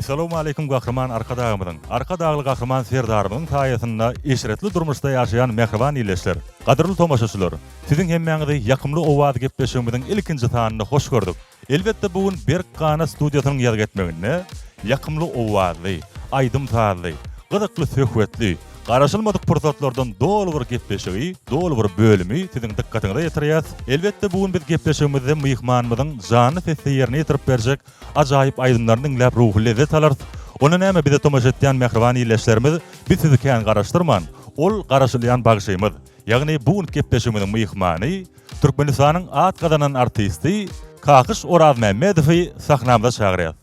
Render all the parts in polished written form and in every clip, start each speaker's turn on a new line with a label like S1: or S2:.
S1: Essalawmaleýkim Gahryman Arkadagymyzyň, Arkadagly Gahryman Serdarymyzyň saýasynda eşretli durmuşda ýaşaýan mähriban ildeşler, gadyrly tomaşaçylar! Siziň hemmäňizi Ýakymly owaz gepleşigimiziň ilkinji sanynda hoş gördük. Elbetde bu gün Berk Ganat studiýasynyň ýazgy etmeginde ýakymly owazly, aýdym-sazly, gyzykly söhbetli, garaşylmadyk pursatlardan doly bir gepleşigi, doly bir bölümi siziň dykgatyňyza ýetirýäs. Elbetde bu gün biz gepleşigimizde myhmanymyzyň janly sesde ýerine ýetirip berjek ajaýyp aýdymlaryny diňläp ruhy lezzet alarys. Onda näme bize tomaşa etýän mähriban ildeşlerimiz biz sizi kän garaşdyrman, ol garaşylýan bagşymyz, ýagny bu günki gepleşigimiziň myhmany, Türkmenistanyň at gazanan artisti Kakyş Orazmämmedowy sahnamyza çagyrýas.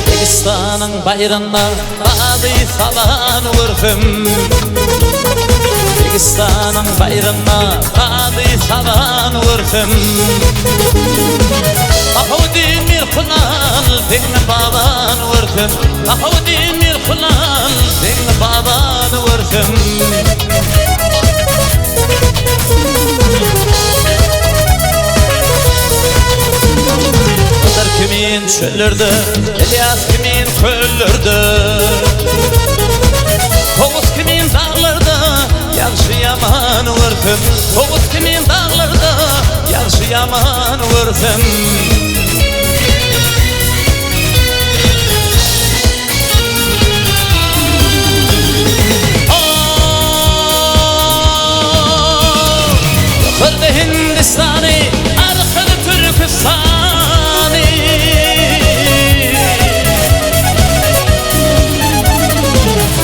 S2: Degistanyň baýrynda Bady saban görsem Degistanyň baýrynda Bady saban görsem Bahawdin Mirhunal Zeňňi baban görsem Bahawdin Mirhunal Zeňňi baban görsem Hydyr kimin çöllerde Ylýas kimin köllerde Kowus kimin daglarda Ýagşy ýaman görsem Kowus kimin daglarda Ýagşy ýaman görsem Ýokarda Hindistany, arkada Türküstany.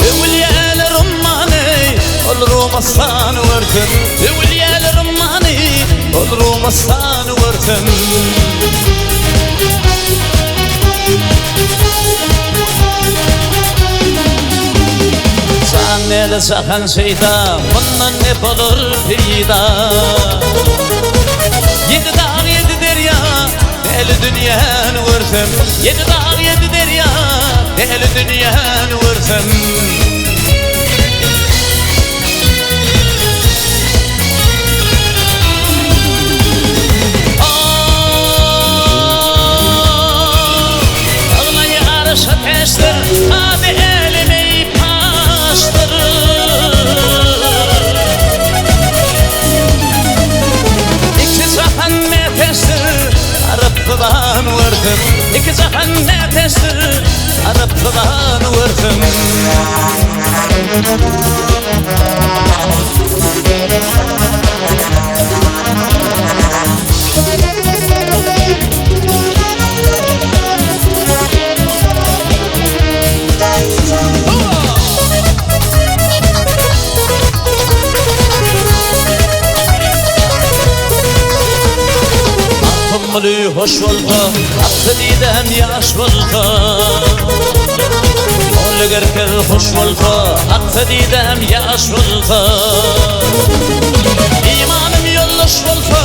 S2: Öwülýäler ummany, ol Rumystany görsem. Öwülýäler ummany, ol Rumystany görsem. Jan mele jahan şeýda, mundan ne bolar peýda? Ýedi dag, ýedi derýa, däli dünýäni görsem, Ýedi dag, ýedi derýa, däli dünýäni görsem. Iki jahan mätäçdir, Arap zybany görsem. Magtymguly hoş bolsa, Aksa didäm ýaş bolsa. Molla Gerkez hoş bolsa, Aksa didäm ýaş bolsa. Imanym ýoldaş bolsa,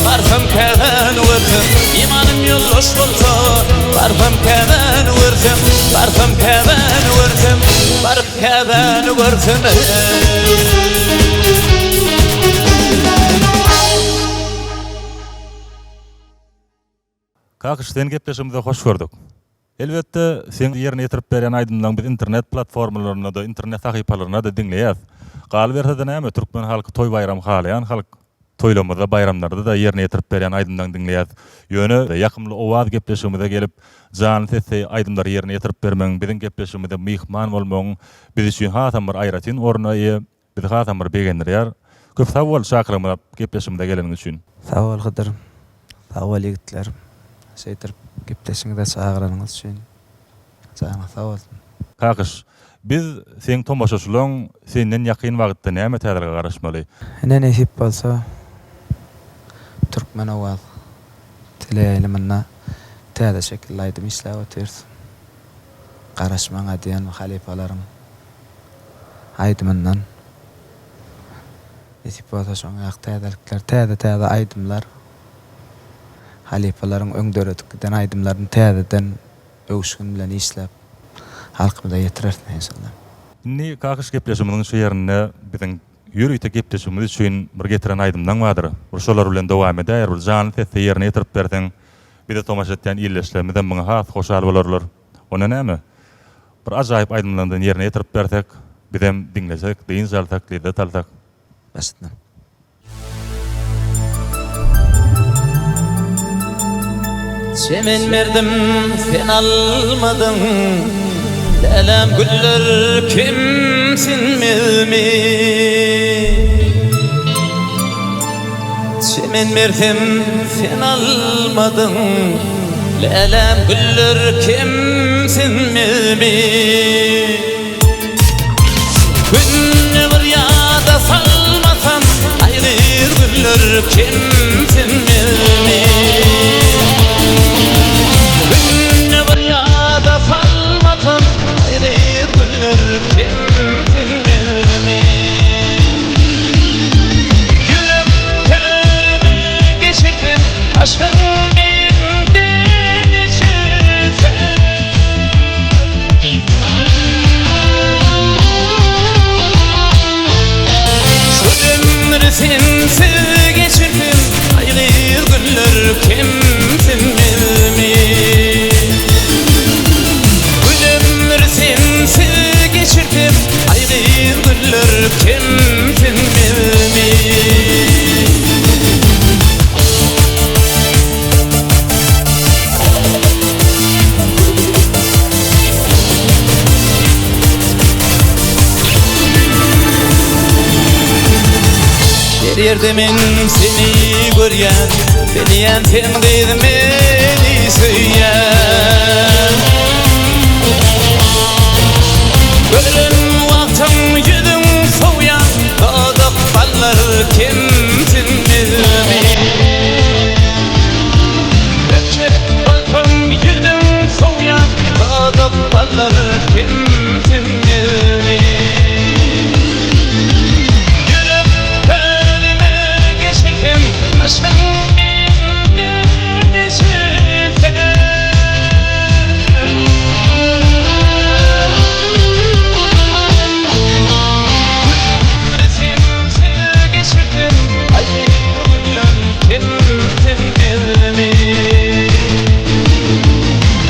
S2: Barsam Käbäni görsem. Imanym ýoldaş bolsa, Barsam Käbäni görsem. Barsam Käbäni görsem, Baryp Käbäni görsem.
S1: Kakyş seni gepleşigimize hoş gördük. Elbetde, seň ýerine ýetirip berýän aýdymlaryňy biz internet platformalarynda-da, internet sahypalarynda-da diňleýäs. Galyberse-de näme, türkmen halky toý-baýram halaýan halk. Toýlarymyzda, baýramlarda-da ýerine ýetirip berýän aýdymlaryňy diňleýäs. Ýöne, Ýakymly owaz gepleşigimize gelip, janly sesli aýdymlary ýerine ýetirip bermegiň, biziň gepleşigimize myhman bolmagyň biz üçin hasam bir aýratyn orna eýe. Bizi hasam bir begendirýär. Köp sag bol çakylygymyza gepleşigimize geleniň üçin.
S3: Sag bol Hydyr. Sag bol ýigitler. Şeýdirip gepleşigiňize çagyranyňyz üçin janyňyz sag bolsun.
S1: Kakyş, biz seň tomaşaçylaň senden ýakyn wagtda näme täzelige garaşmaly?
S3: Ine nesip bolsa Türkmen owaz teleýaýlymynda täze şekilli aýdym işläp otyrys. Garaşmaň diýen halypalaryň aýdymyndan. Nesip bolsa şoň ýaly täzelikler, täze-täze aýdymlar. Halypalaryň öň döredip giden aýdymlaryny täzeden öwüşgin bilen işläp halkymyza ýetireris enşalla.
S1: Indi Kakyş gepleşigimiziň şu ýerinde biziň ýörite gepleşigimiz üçin bir getiren aýdymlaň bardyr. Bir şolar bilen dowam edäýer, bir janly sesde ýerine ýetirip berseň, bize tomaşa etýän ildeşlerimizem muňa has hoşal bolarlar. Onda näme? Bir ajaýyp aýdymlaňdan ýerine ýetirip bersek, bizem diňlesek, dynç alsak, lezzet alsak.
S3: Başytdan.
S2: Çemen berdim sen almadyň Läläm güller kemsinmezmi Çemen bersem sen almadyň Läläm güller kemsinmezmi Günde bir ýada salmasam Aýgyr güller kemsinmezmi Günde bir ýada salmasam Aýgyr güller kemsinmezmi Ýürek törüme geçirdim Aşkyň menden eşitse Şu ömri sensiz geçirdim Aýgyr günler kemsinmezmi Gül ömri sensiz geçirdim Aýgyr günler kemsinmezmi. Her ýerde men seni görýän, Bilýän sen gyz meni söýýän. Gören wagtym ýüzüň sowýan, Dodak ballar kemsinmezmi? Öpjek bolsam ýüzüň sowýan, Dodak ballar kemsinmezmi? Ýürek törüme geçsem, Yşkyň menden eşitse. Sensiz geçirdim aýry günler kemsinmezmi?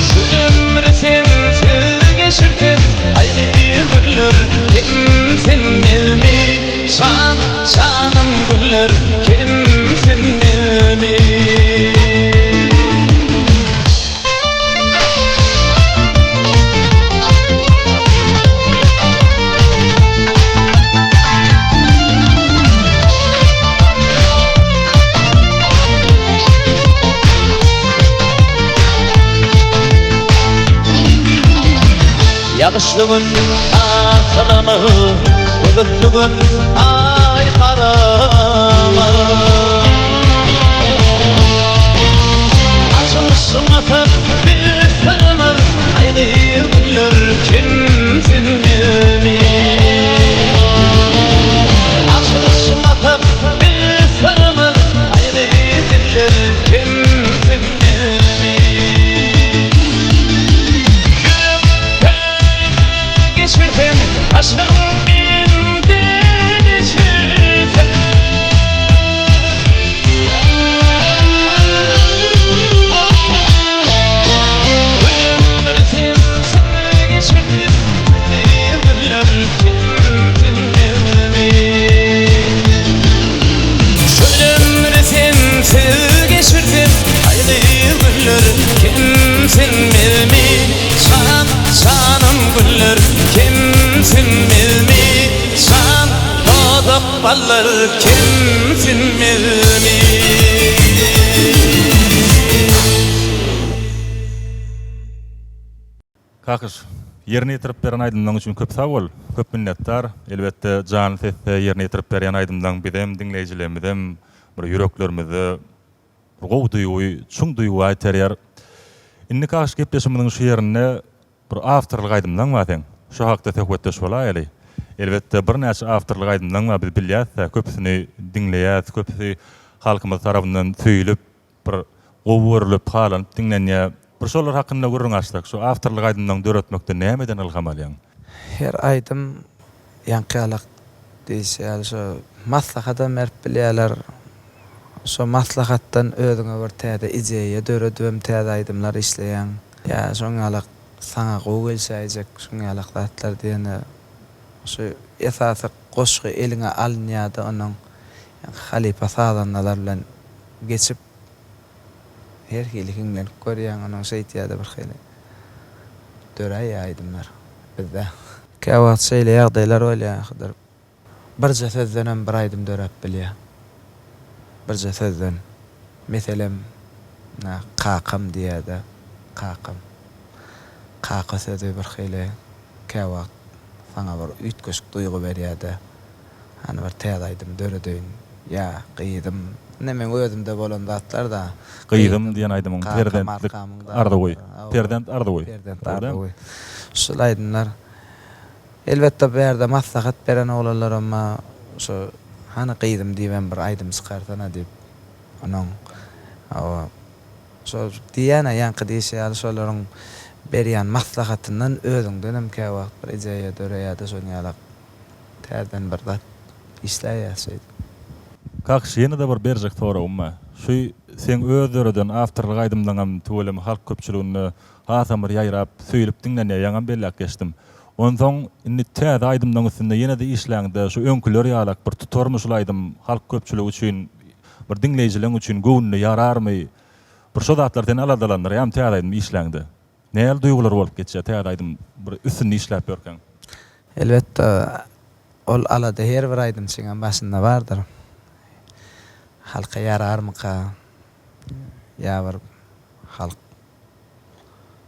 S2: Şu ömri sensiz geçirdim aýry günler kemsinmezmi? Jan, janym günler kemsinmezmi? Ýagyşly gün asylama, bulutly gün aý garama. Açylyşmasa bir syrymyz, Aýgy güller kemsinmezmi? Açylyşmasa bir syrymyz, Aýgy diller kemsinmezmi? Ýürekden geçirsem, Aşyň menden eşitse. Dodak ballar kemsinmezmi?
S1: Kakyş, ýerine ýetirip beren aýdymlaň üçin köp sag bol, köp minnetdar. Elbetde janly sesde ýerine ýetirip berýän aýdymlaň bizem, diňleýjilemizem bir ýüreklerimizde bir gowy duýgy, çuň duýgy gaýtarýar. Indi Kakyş gepleşigimiziň şu ýerinde Bir awtorlyk aýdymlaň bar seň. Şo hakda söhbetdeş bolaýaly. Elbetde birnäçe awtorlyk aýdymlaň bar biz bilýäs-dä köpüsini diňleýäs köpüsi halkymyz tarapyndan söýülip bir. gowy görlüp, halanyp diňlenýär. Bir şolar hakynda gürrüň açsak, şu awtorlyk aýdymlaryňy döretmekde nämeden ylham alýaň?
S3: Her aýdym ýaňky ýalak diýşi ýaly şo maslahatam berip bilýärler. Şo maslahatdan özüňe bir täze ideýa döredibem täze aýdymlar işleýäň. Ýa şoň ýalak saňa gowy gelşäýjek şoň ýalak zatlar diýende şu esasy goşgy eliňe alynýada onuň ýaňky halypa sazandalar bilen geçip Her hili hiňlenip görýäň onuň şeýtýäde bir hili döräýýä aýdymlar bizde. Käwagt şeýle ýagdaýlar bolýa Hydyr. Birje sözdenem bir aýdym döräp bilýä. Birje sözden. Meselem, na kakam diýýädä. Kakam. Kaka sözi bir hili käwagt saňa bir üýtgeşik duýgy berýädä. Hany bir täze aýdym döredeýin. Ýa, gyzym. Ine meň özümde bolan zatlar-da.
S1: Gyzym diýen aýdymyň perzentlik arzuwy. Perzent arzuwy.
S3: Perzent arzuwy. Şul aýdymlar. Elbetde bu ýerde maslahat beren oglanlaram bar. Şu hany gyzym diýibem bir aýdym çykarsana diýip. Onuň hawa. Şo diýýän-ä ýaňky diýşi ýaly şolaryň berýän maslahatyndan özüňdenem käwagt bir ideýa döreýär-de şonuň ýalak. Täzeden bir zat işläýýäs şeýdip.
S1: Kakyş ýene-de bir berjek soragym bar. Şu seň öz döreden awtorlyk aýdymlaňam tüweleme halk köpçüliginde hasam bir ýaýrap, söýlüp diňlenýär, ýaňam belläp geçdim. Onsoň indi täze aýdymlaň üstünde ýene-de işläňde şu öňküler ýalak bir tutarmy şul aýdym halk köpçüligi üçin, bir diňleýjileň üçin göwnüne ýararmy? Bir şo zatlar seni aladalandyrýarmy täze aýdym işläňde? Nähili duýgular bolup geçýär täze aýdym bir üstünde işläp ýörkäň?
S3: Elbetde, ol alada her bir aýdymçyňam başynda bardyr. Halka ýararmyka ýa bir halk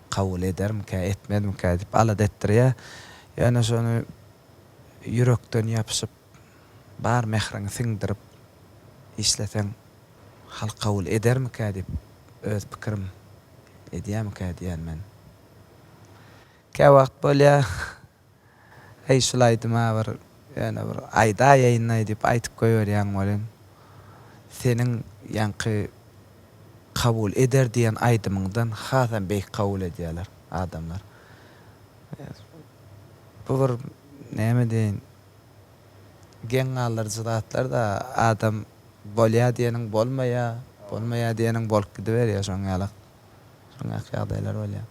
S3: kabul edermikä, etmezmikä diýip alada etdirýär. Ýöne şony ýürekden ýapyşyp, bar mähriňi siňdirip işleseň, Halk kabul edermikä diýip öz pikirim edýämikä diýýän men. Käwagt bolýa äý şul aýdyma bir ýöne bir aýdaýaýynlaý diýip aýdyp goýberýäň welin seniň ýaňky kabul eder diýen aýdymyňdan hasam beýik kabul edýäler adamlar. Bu bir näme diýeýin geň galdyryjy zatlar-da adam Bolýa diýeniň bolmaýa, bolmaýa diýeniň bolup gidiberýä şoň ýalak. Şoň ýaky ýagdaýlar bolýa.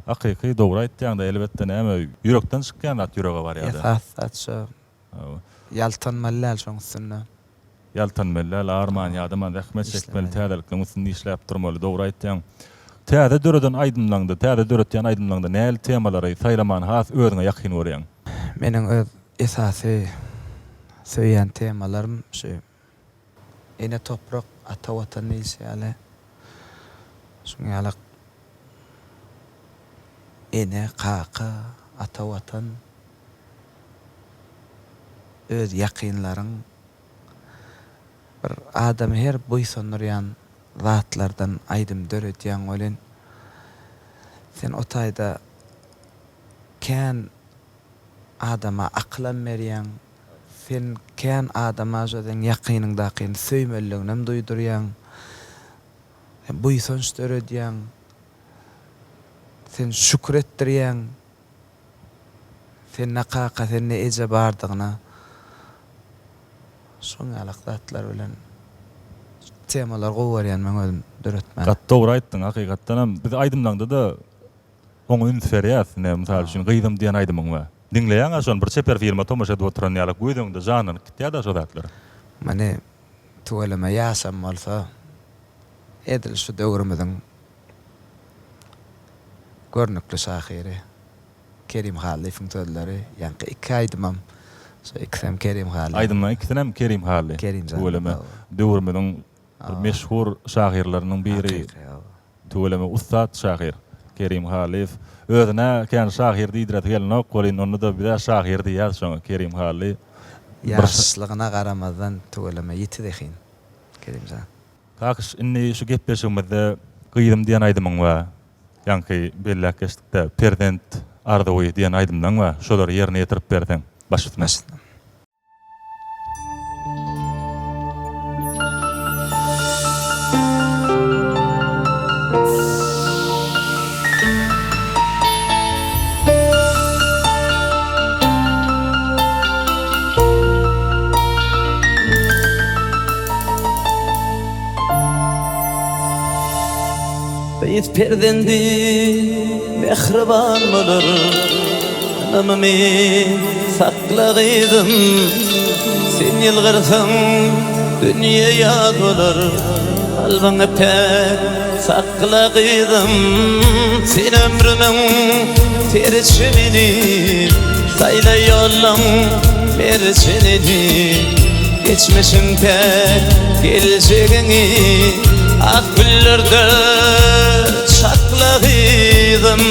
S1: Hakyky dogry aýtýaňda elbetde näme ýürekden çykýan zat ýürege barýada.
S3: Esasy zat şo. Ýaltanmaly däl şoň üstünde.
S1: Ýaltanmaly däl arman ýadaman zähmet çekmeli täzelikleriň üstünde işläp durmaly dogry aýtýaň. Täze döreden aýdymlaňda täze döretýän aýdymlaňda nähili temalary saýlamany has özüňe ýakyn görýäň?
S3: Meniň öz esasy söýýän temalarym şu ene toprak, ata watan diýlişi ýaly, şuň ýalak ene, kaka, ata watan, öz ýakynlaryň, bir adamy her buýsandyrýan zatlardan aýdym döredýäň welin, sen o taýda kän adama akylam berýäň, sen kän adama şo seň ýakynyňdakyny söýmeliliginem duýdurýaň, sen buýsanç döredýäň, sen şükür etdirýäň, sende kaka, sende eje bardygyna. Şoň ýalak zatlar bilen temalary gowy görýän meň özüm döretmäni.
S1: Gaty dogry aýtdyň, hakykatdanam biz aýdymlaňda-da Oňa üns berýäs. Ine, mysal üçin, Gyzym diýen aýdymyň bar. Diňleýäň-ä şony, bir çeper filme tomaşa edip oturan ýaly, göz öňüňde janlanyp gitýär-dä şo zatlar.
S3: Muny tüweleme ýaşam bolsa, edil şu döwrümiziň görnükli şahyry Kerim Hallyýewiň sözleri, ýaňky iki aýdymam, şo ikisem Kerim Hallyýewiň.
S1: Aýdymlaryň ikisinem Kerim Hally.
S3: Kerimjan.
S1: Tüweleme, döwrümiziň bir meşhur şahyrlarynyň biri.
S3: Hakyky, hawa.
S1: Tüweleme ussat şahyr Kerim Hallyýew. Özüne kän şahyr diýdiresi gelenok welin onda-da bizä şahyr diýýäs şoňa Kerim Hally.
S3: Ýaşlygyna garamazdan tüweleme ýiti zehin Kerimjan.
S1: Kakyş indi şu gepleşigimizde Gyzym diýen aýdymyň bar. Ýaňky belläp geçdikdä Perzent arzuwy diýen aýdymlaň bar. Şolary ýerine ýetirip berseň baş üstüne.
S3: Baş üstüne.
S2: Gyz perzendi mähriban bolar, Ynamymy sakla gyzym. Sen ýylgyrsaň dünýe ýaz bolar, Kalbyňy päk sakla gyzym. Sen ömrümiň serçemini, Saýla ýollaň merjenini. Geçmişiň päk geljegiňi, Ak güllerde çakla gyzym.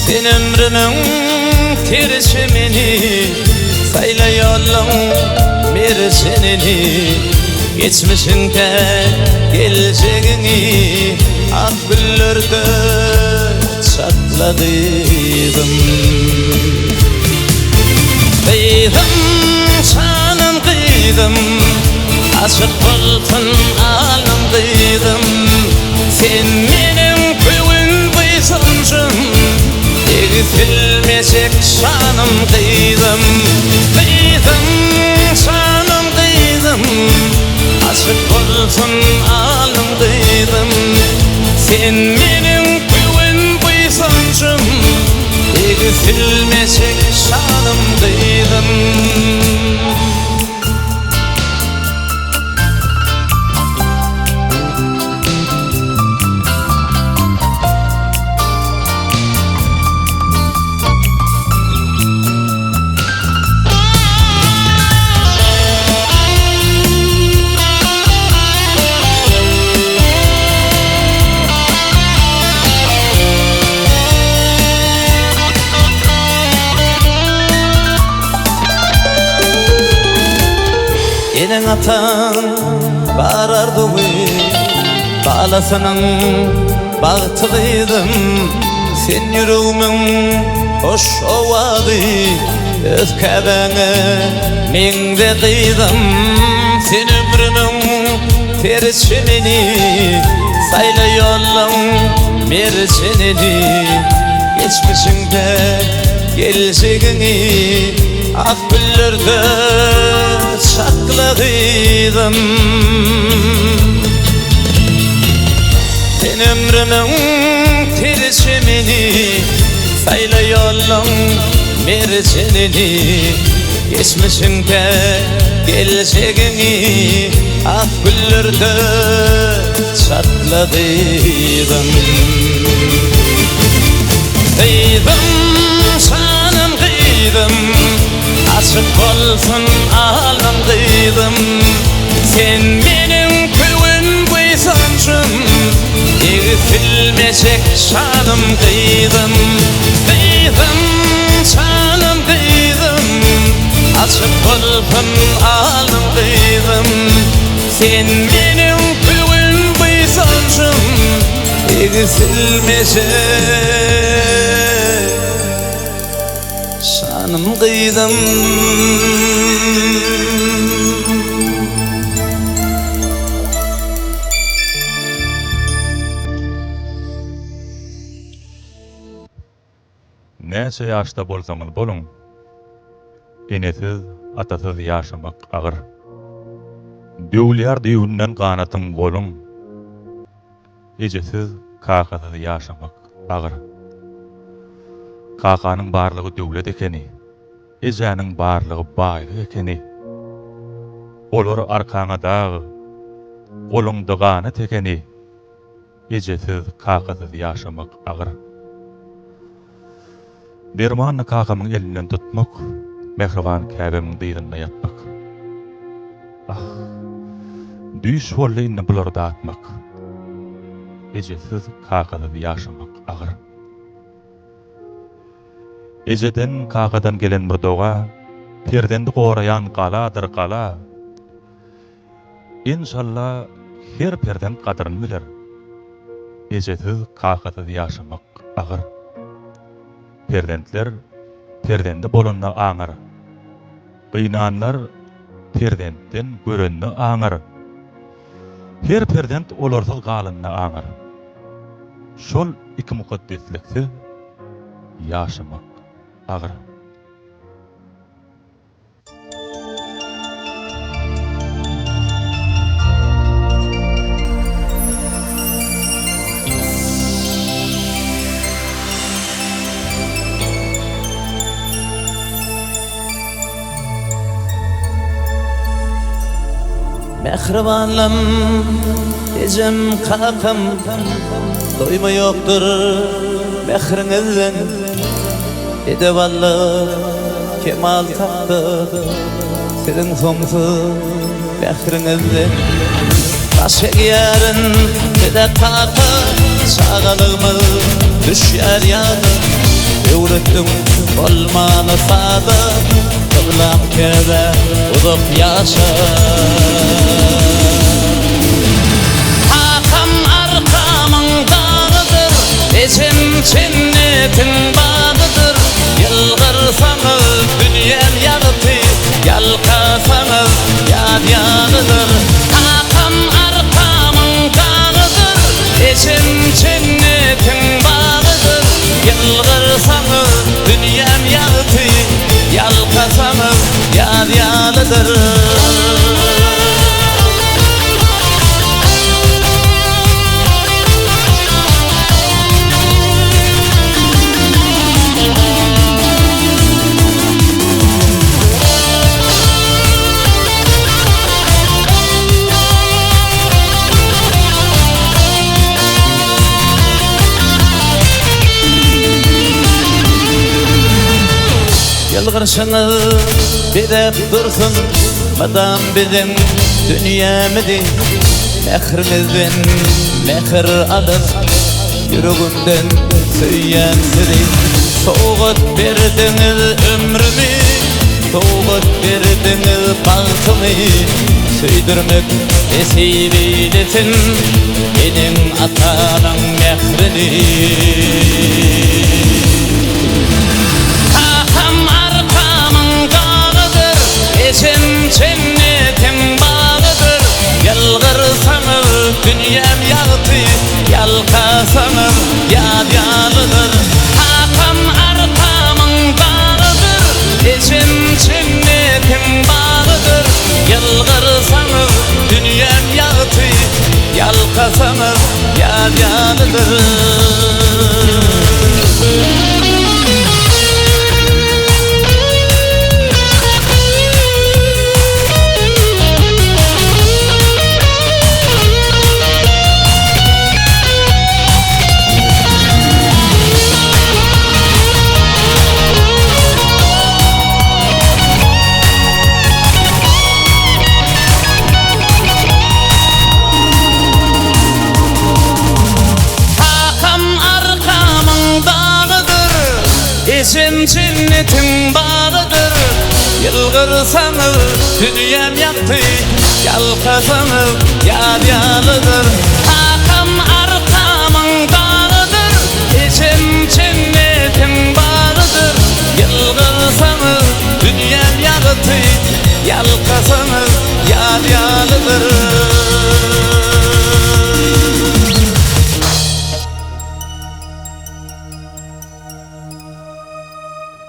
S2: Sen ömrümiň terçemini, Saýla ýollaň merjenini. Geçmişiň päk geljegiňi, Ak güllerde çakla gyzym. Gyzym, janym gyzym, Açyk bolsun alnym gyzym. Sen meniň göwün buýsanjym, Egsilmejek şanym gyzym. Gyzym, janym gyzym, Açyk bolsun alnym gyzym. Sen meniň göwün buýsanjym, Egsilmejek şanym gyzym. Eneň-ataň bar arzuwy, Balasynyň bagty gyzym. Sen ýüregimiň hoş owazy, Öz käbäňe meňze gyzym. Sen ömrümiň Serçemeni saýla ýollaň merjenini Geçmişiňde geljegiňi ak güllerde çakla gyzym Sen ömrümiň serçemeni saýla ýollaň merjenini Geçmişiňde geljegiňi ak güllerde çatla gyzym. Gyzym, janym gyzym, açyk bolsun alnym gyzym. Sen meniň göwün buýsanjym, egsilmejek şanym gyzym. Gyzym, janym gyzym, açyk bolsun alnym gyzym. Sen meniň göwün buýsanjym, egsilmejek şanym gyzym.
S1: Näçe ýaşda bolsaňyz boluň, enesiz, atasyz ýaşamak agyr. Döwülýär düýbünden ganatyň, goluň. Ejesiz, kakasyz ýaşamak agyr. Kakanyň barlygy döwlet ekeni, ejäniň barlygy baýlyk ekeni. Olar arkaňa dag, goluňda ganat ekeni. Ejesiz, kakasyz ýaşamak agyr. Dermandy kakamyň elinden tutmak, mähriban käbämiň dyzynda ýatmak. Ah, düýş boldy indi bulary datmak. Ejesiz, kakasyz ýaşamak agyr. Ejeden, kakadan gelen bir doga, perzendi goraýan galadyr gala. Enşalla her perzent gadyryny biler. Ejesiz kakasyz ýaşamak agyr. Perzentler perzendi bolanda aňar. Gynanlar perzentden görende aňar. Her perzent olarsyz galanda aňar. Şol iki mukaddesliksiz ýaşamak agyr.
S2: Mähribanlam, ejem, kakam, Doýma ýokdur mähriňizden. Edep aldyk, kemal tapdyk, Siziň soňsuz mähriňizden. Baş egýärin size kaka, Çagalygymyz düşýär ýada. Öwretdiň bolmany sada, Kyblam Käbä uzak ýaşa. Kakam arkamyň dagydyr, Ejem jennetiň bagydyr. Ýylgyrsaňyz dünýäm ýagty, Ýalkasaňyz ýaz ýalydyr. Kakam arkamyň dagydyr, Ejem jennetiň bagydyr. Ýylgyrsaňyz dünýäm ýagty, Ýalkasaňyz ýaz ýalydyr. Ýylgyrşyňyz bezäp dursun mydam biziň dünýämizi Mähriňizden mähir alyp ýüregimden söýýän sizi Sowgat berdiňiz ömrümi Sowgat berdiňiz bagtymy Söýdürmek nesip eýlesin Eneň atanyň mährini. Kakam arkamyň dagydyr, Ejem jennetiň bagydyr. Ýylgyrsaňyz dünýäm ýagty, Ýalkasaňyz ýaz ýalydyr. Kakam arkamyň dagydyr, Ejem jennetiň bagydyr. Ýylgyrsaňyz dünýäm ýagty, Ýalkasaňyz ýaz ýalydyr. Kakam arkamyň dagydyr, Ejem jennetiň bagydyr. Ýylgyrsaňyz dünýäm ýagty, Ýalkasaňyz ýaz ýalydyr. Kakam arkamyň dagydyr, Ejem jennetiň bagydyr. Ýylgyrsaňyz dünýäm ýagty, Ýalkasaňyz ýaz ýalydyr.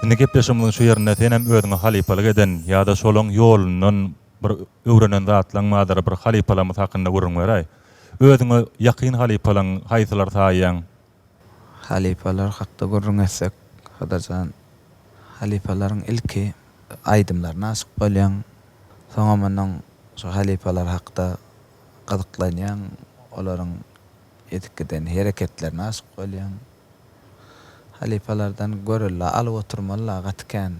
S1: Indi gepleşigimiziň şu ýerinde senem özüňe halypalyk eden ýa-da şolaň ýolundan bir öwrenen zatlaň bardyr bir halypalarymyz hakynda gürrüň beräý. Özüňe ýakyn halypalaň haýsylar saýýaň?
S3: Halypalar hakda gürrüň etsek Hydyr jan, halypalaryň ilki aýdymlaryna aşyk bolýaň, soňam onnoň şo halypalar hakda gyzyklanýaň, olaryň edip giden hereketlerine aşyk bolýaň. Halypalardan görelde alyp oturmaly-la gaty kän.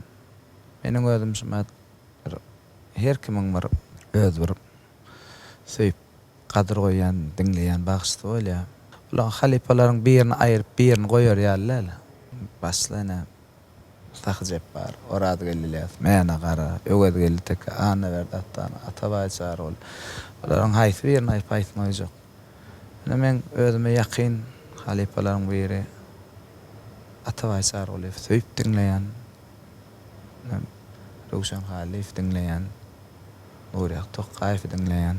S3: Meniň özüm şumat bir her kimiň bir öz bir söýüp gadyr goýýan, diňleýän bagşysy bolýar. Bulaň halypalaryň birini aýryp birini goýar ýaly däl. Başla ine Sahy Jepbar, Orazgeldi Ylýas, Mäne Gara, Öwezgeldi Teke, Annaberdi Atdanow, Atabaý Çaryguly. Bularyň haýsy birini aýyp haýsyny goýjak. Ine meň özüme ýakyn halypalaryň biri Atabaý Çarygulyýewi söýüp diňleýän. Röwşen Hallyýewi diňleýän. Nurýagdy Tokgaýewi diňleýän.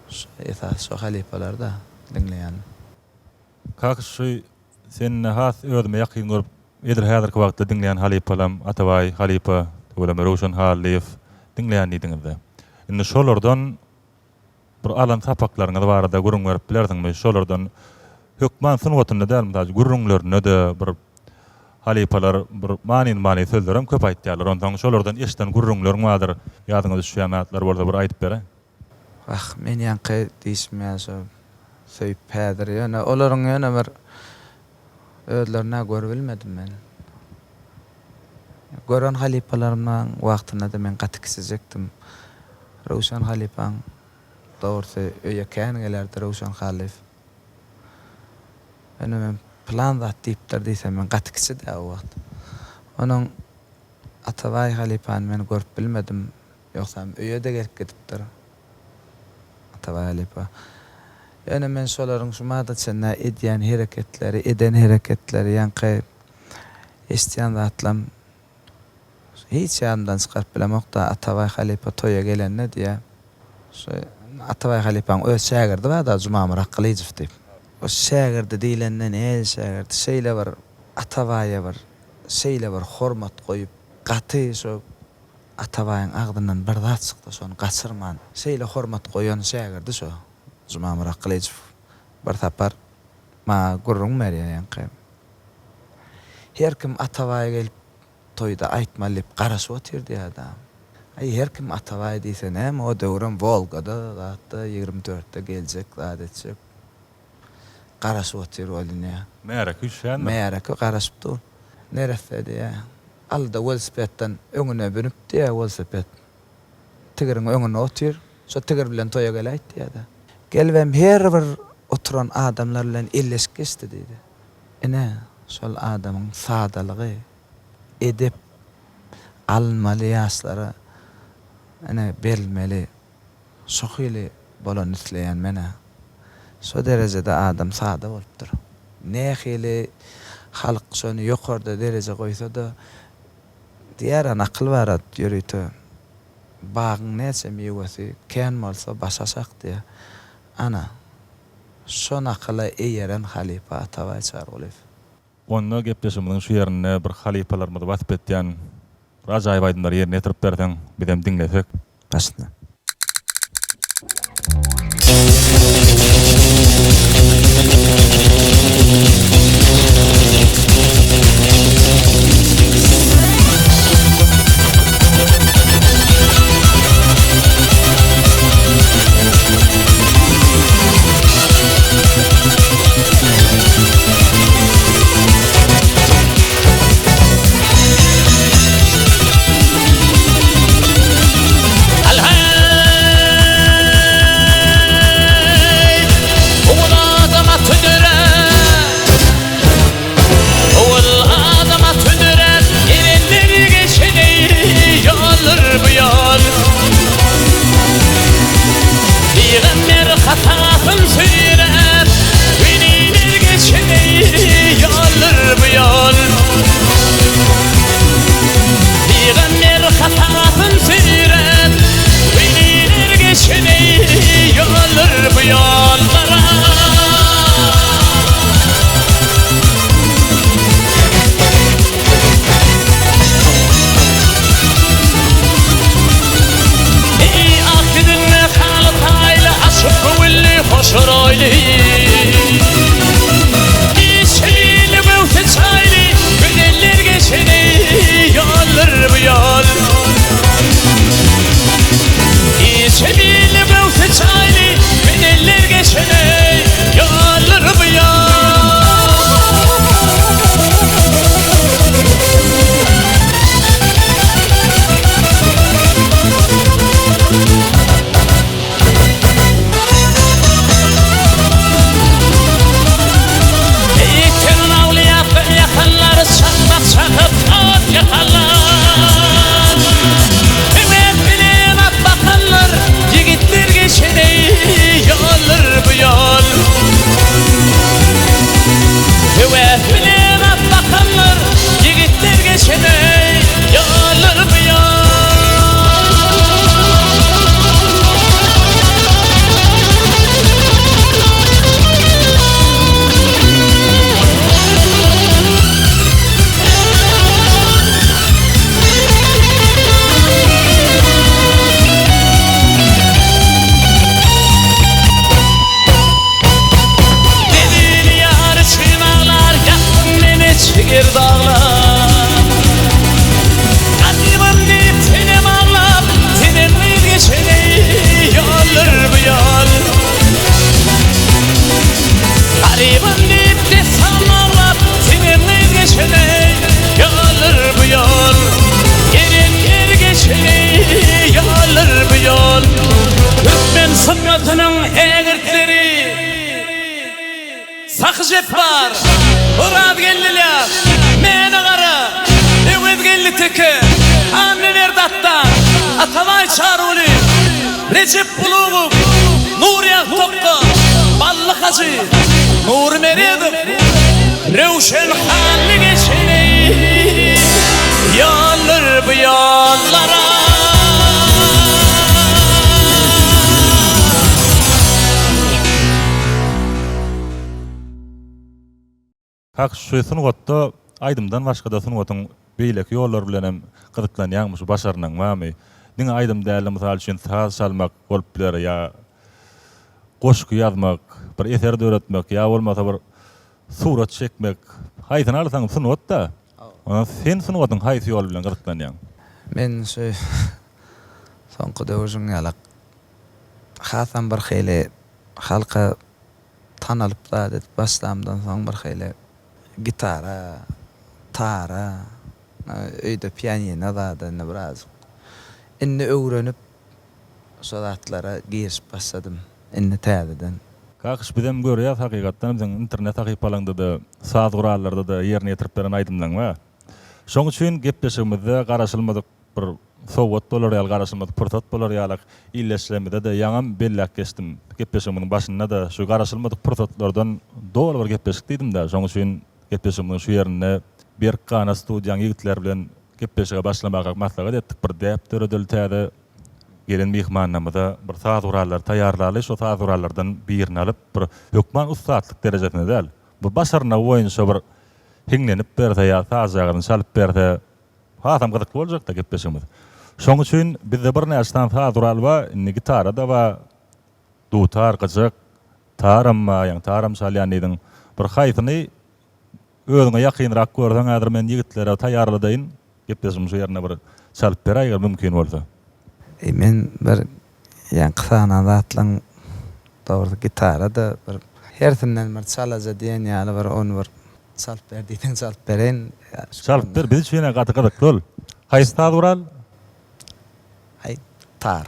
S3: Şu esasy şu halypalary-da diňleýän.
S1: Kaka şu sende has özüme ýakyn görüp edil häzirki wagtda diňleýän halypalam Atabaý halypa tüweleme Röwşen Hallyýew diňleýän diýdiňizde. Indi şolardan Bir alan sapaklaryňyz barada gürrüň berip bilersiňmi? Şolardan hökman sungatynda däl, mysal üçin, gürrüňlerinde-de bir halypalar bir manyly-manyly sözlerem köp aýtýarlar. Onsoň şolardan eşiden gürrüňleriň bardyr, ýadyňa düşýän zatlar bolsa bir aýdyp beräý.
S3: Wah, men ýaňky diýşim ýaly şo söýüp häzir ýöne olaryň ýöne bir özlerin-ä görübilmedim men. Gören halypalarymyň wagtynda-da men gaty kiçijekdim. Röwşen halypaň dogrusy öýe kän gelerdi Röwşen Hallyýew. Ýöne men pylan zat diýipdir diýsem men gaty kiçi-dä o wagt. Onuň Atabaý halypany men görüp bilmedim. Ýogsam öýe-de gelip gidipdir Atabaý halypa. Ýöne men şolaryň şu mada çenli edýän hereketleri, eden hereketleri, ýaňky eşidýän zatlam hiç ýadymdan çykaryp bilemok-da, Atabaý halypa toýa gelende diýýär, şu Atabaý halypaň öz şägirdi bar-da, Jumamyrat Gylyjow diýip. O şägirdi diýlende nähili şägirdi, şeýle bir Atabaýa bir şeýle bir hormat goýup, gaty şo Atabaýyň agzyndan bir zat çyksa şony gaçyrman, şeýle hormat goýan şägirdi şo Jumamyrat Gylyjow bir sapar maňa gürrüň berýär ýaňky. Her kim Atabaýa gelip toýda aýtmaly diýip garaşyp otyr diýýär-dä. Aý her kim Atabaý diýse näme o döwrem Wolgada zatda 24-de geljek zat etjek. Garaşyp otyr welin diýýär.
S1: Märeke üşýändir.
S3: Märeke garaşyp dur. Neresse diýýär. Aldy-da welosipedden öňüne münüp diýýär welosiped. Tigiriň öňünde otyr. Şo tigir bilen toýa geläýt diýýär-de. Gelibem her bir oturan adamlar bilen elleşip geçdi diýdi. Ine, şol adamyň sadalygy, edep alynmaly ýaşlara ine berilmeli. Şo hili bolany isleýän men-ä. Şo derejede adam sada bolupdyr. Nähili halk şony ýokarda dereje goýsa-da, diýýär-ä nakyl bar-a ýörite, Bagyň näçe miwesi kän bolsa baş aşak diýýär. Ana, şo nakyla eýeren halypa Atabaý Çarygulyýew.
S1: Onda gepleşigimiziň şu ýerinde bir halypalarymyzy wasp etýän bir ajaýyp aýdymlary ýerine ýetirip berseň, bizem diňlesek.
S3: Başla.
S2: Jepbar, Orazgeldi Ylýas, Mäne Gara, Öwezgeldi Teke, Annaberdi Atdan, Atabaý Çaryguly, Rejep Ulugow, Nurýag Tokga, Bally Hajy, Nury Meredow, Röwşen Hally geçeneý ýollar bu ýollara.
S1: Hak şu sungatda aýdymdan başgada sungatyň beýleki ýollary bilen hem gyzyklanýaňmy şu başarnygyň barmy? Diňe aýdym dälde mysal üçin saz çalmak bolup biler ýa goşgy ýazmak, bir eser döretmek ýa bolmasa bir surat çekmek haýsyny alsaň sungat-da. Ondan sen sungatyň haýsy ýoly bilen gyzyklanýaň?
S3: Men şu soňky döwür ýalak hasam bir hili halka tanalyp zat edip başlamdan soň bir hili gitara, tara, öýde pianino zada indi birazjyk indi öwrenip şo zatlara girişip başladym indi täzeden.
S1: Kakyş bizem görýäs hakykatdan hem seň internet sahypalaňda-da saz gurallarda-da ýerine ýetirip beren aýdymlaň bar. Şoň üçin gepleşigimizde garaşylmadyk bir sowgat bolar ýaly, garaşylmadyk pursat bolar ýalak illeşlemizde-de ýaňam belläp geçdim. Gepleşigimiziň başynda-da şu garaşylmadyk pursatlardan doly bir gepleşik diýdim-dä. Şoň üçin gepleşigimiziň şu ýerinde Berk Gana studiýaň ýigitleri bilen gepleşige başlamaga maslahat etdik. Bir däp döredeli täze gelen myhmanlarymyza bir saz gurallary taýýarlaly. Şo saz gurallardan birini alyp bir hökman ussatlyk derejesinde däl, bu başarnygy boýunça bir hiňlenip berse ýa sazjagazyny çalyp berse Hasam gyzykly boljakda gepleşigimiz. Şoň üçin bizde birnäçe sany saz guraly bar, indi gitara-da bar, dutar, gyjak, taram bar, ýaňy taram çalýan diýdiň. Bir haýsyny özüňe ýakynrak görseň häzir men ýigitlere taýýarladaýyn, gepleşigiň şu ýerinde bir çalyp beräý eger mümkin bolsa.
S3: Eý men bir ýaňky sanan zatlaň dogrusy gitara-da bir hersinden bir çalaja diýen ýaly bir ony bir Çalyp ber diýseň çalyp bereýin.
S1: Çalyp ber biz üçin gaty gyzykly ol. Haýsy saz gural?
S3: Aý tar.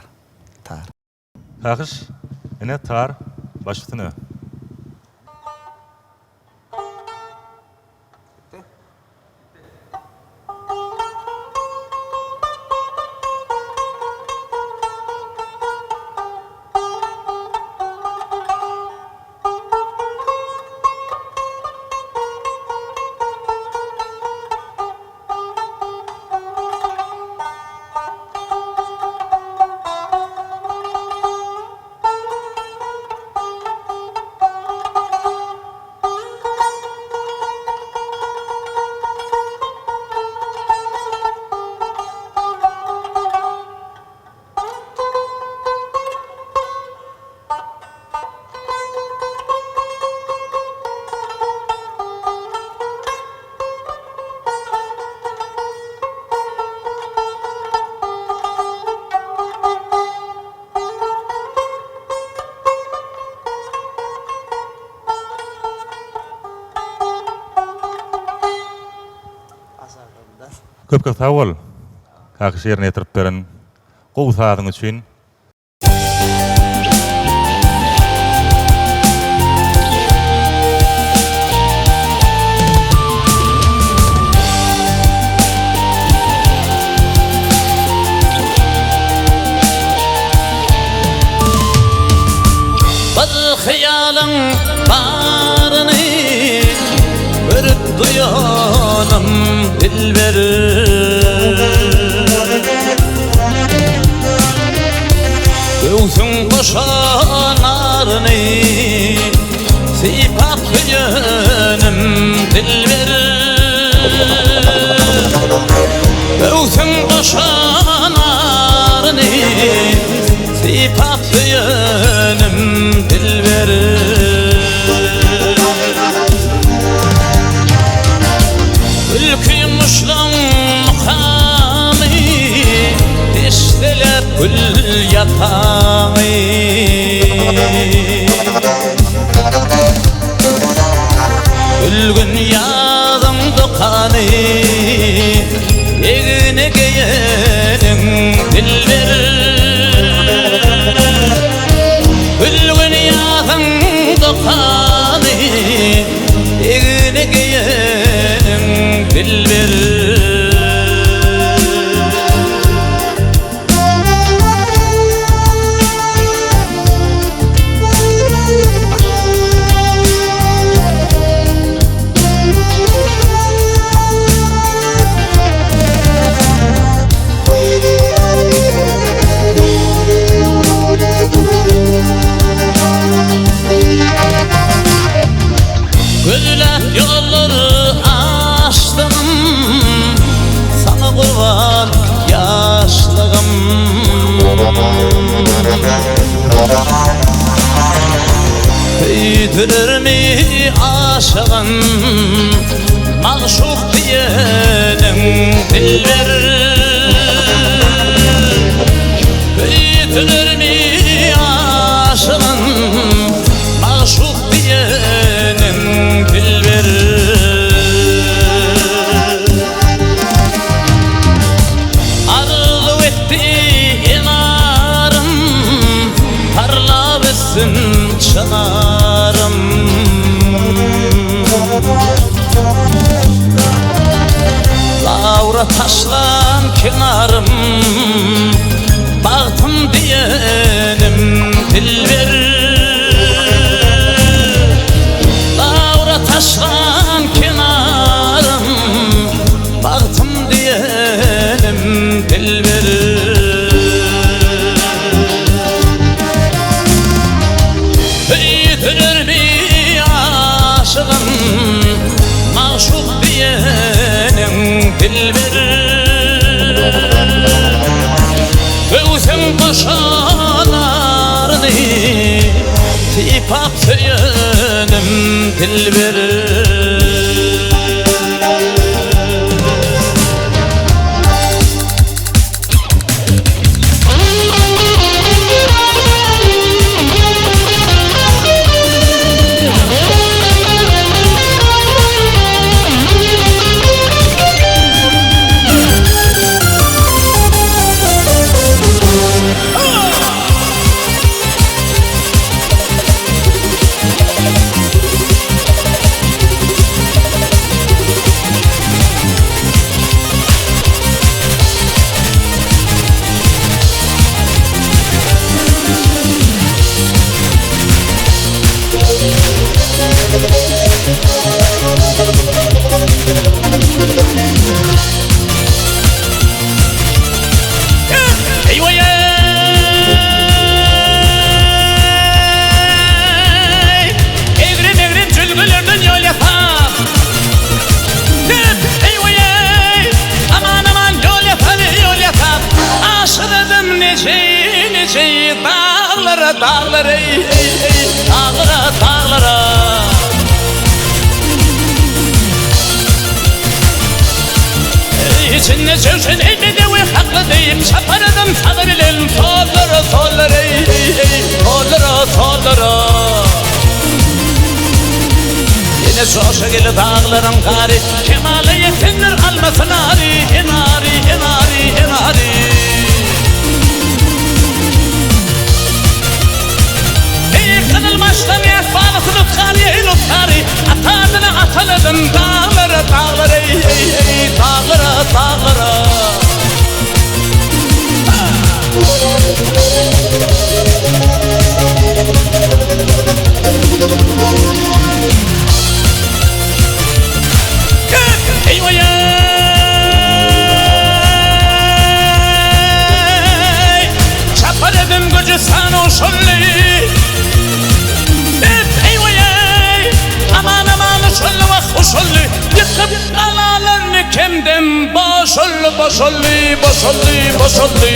S3: Tar.
S1: Kakyş ine tar baş üstüne. Köp köp sag bol Kakyş ýerine ýetirip beren gowy sazyň üçin.
S2: Bir hyýalyň baryny görüp duýanym dilber. Göwsüň goşa naryny sypap söýenim dilber. Göwsüň goşa naryny Sypap söýenim dilber. Gülki muşlaň mukamy Deşseler gül ýatagy. Gülgün ýazyň dokany Egne geýeniň dilber. Gülgün ýazyň dokany. dilber. Gözläp ýollary açdym, Saňa gurban ýaşlygym. Söýdülermi aşygyn, Magşuk diýeniň dilber. Söýdülermi aşygyn, Magşuk diýeniň dilber. Arzuw etdi enarym, Parlap össün çynarym. Lawra taşlan kenarym, Bagtym diýenim dilber. Lawra taşlan kenarym, Bagtym diýenim dilber. Söýdürermi aşygym, Magşuk diýeniň dilber. Göwsüň goşalaryny Sypap söýenim dilber. Eý-weý-eý! Egrim-egrim jülgelerden ýol ýasap. Eý-weý-eý! Aman-aman ýol ýasaly, ýol ýasap. Aşyradym neçe-neçe daglara, daglara, eý-eý, daglara, daglara. Içinde çöwşen eý bedewi hakly diýip, Çaparadym sazy bilen sollara, sollara, eý-eý, sollara, sollara. Ýene joşa geldi daglaryň gary, Kemala ýetendir almasy nary, Enary, enary, enary. Eý, gyzyl başdan ýas balasy nutgany, eý, nutgany, Ata adyny ataladym daglara, daglara, eý, eý, eý, daglara, daglara. Eý-weý-eý! Çapar edim Gürjüstan uşully. Eý-weý-eý! Aman-aman uşully wah uşully. Ýykyp galalarny kemden boşully, boşully, boşully, boşully.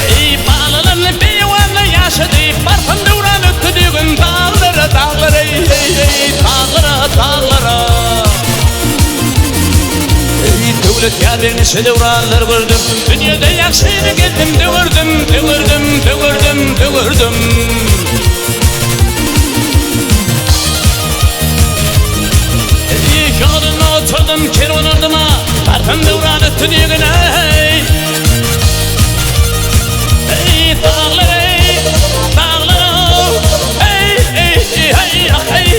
S2: Eý, balalarly beýewanly ýaşady, Barsam döwran ötdi düýgün daglara, daglara, eý, eý, eý, daglara, daglara. Eý, döwlet ýar beg niçe döwranlar gördüm, Dünýede ýagşyny gezdim, döwürdüm, döwürdüm, döwürdüm, döwürdüm. Eý, ýolunda oturdym kerwen ardyma, Barsam döwran ötdi düýgün, eý. Eý, daglar, eý, daglar, eý, eý, eý, ah, eý.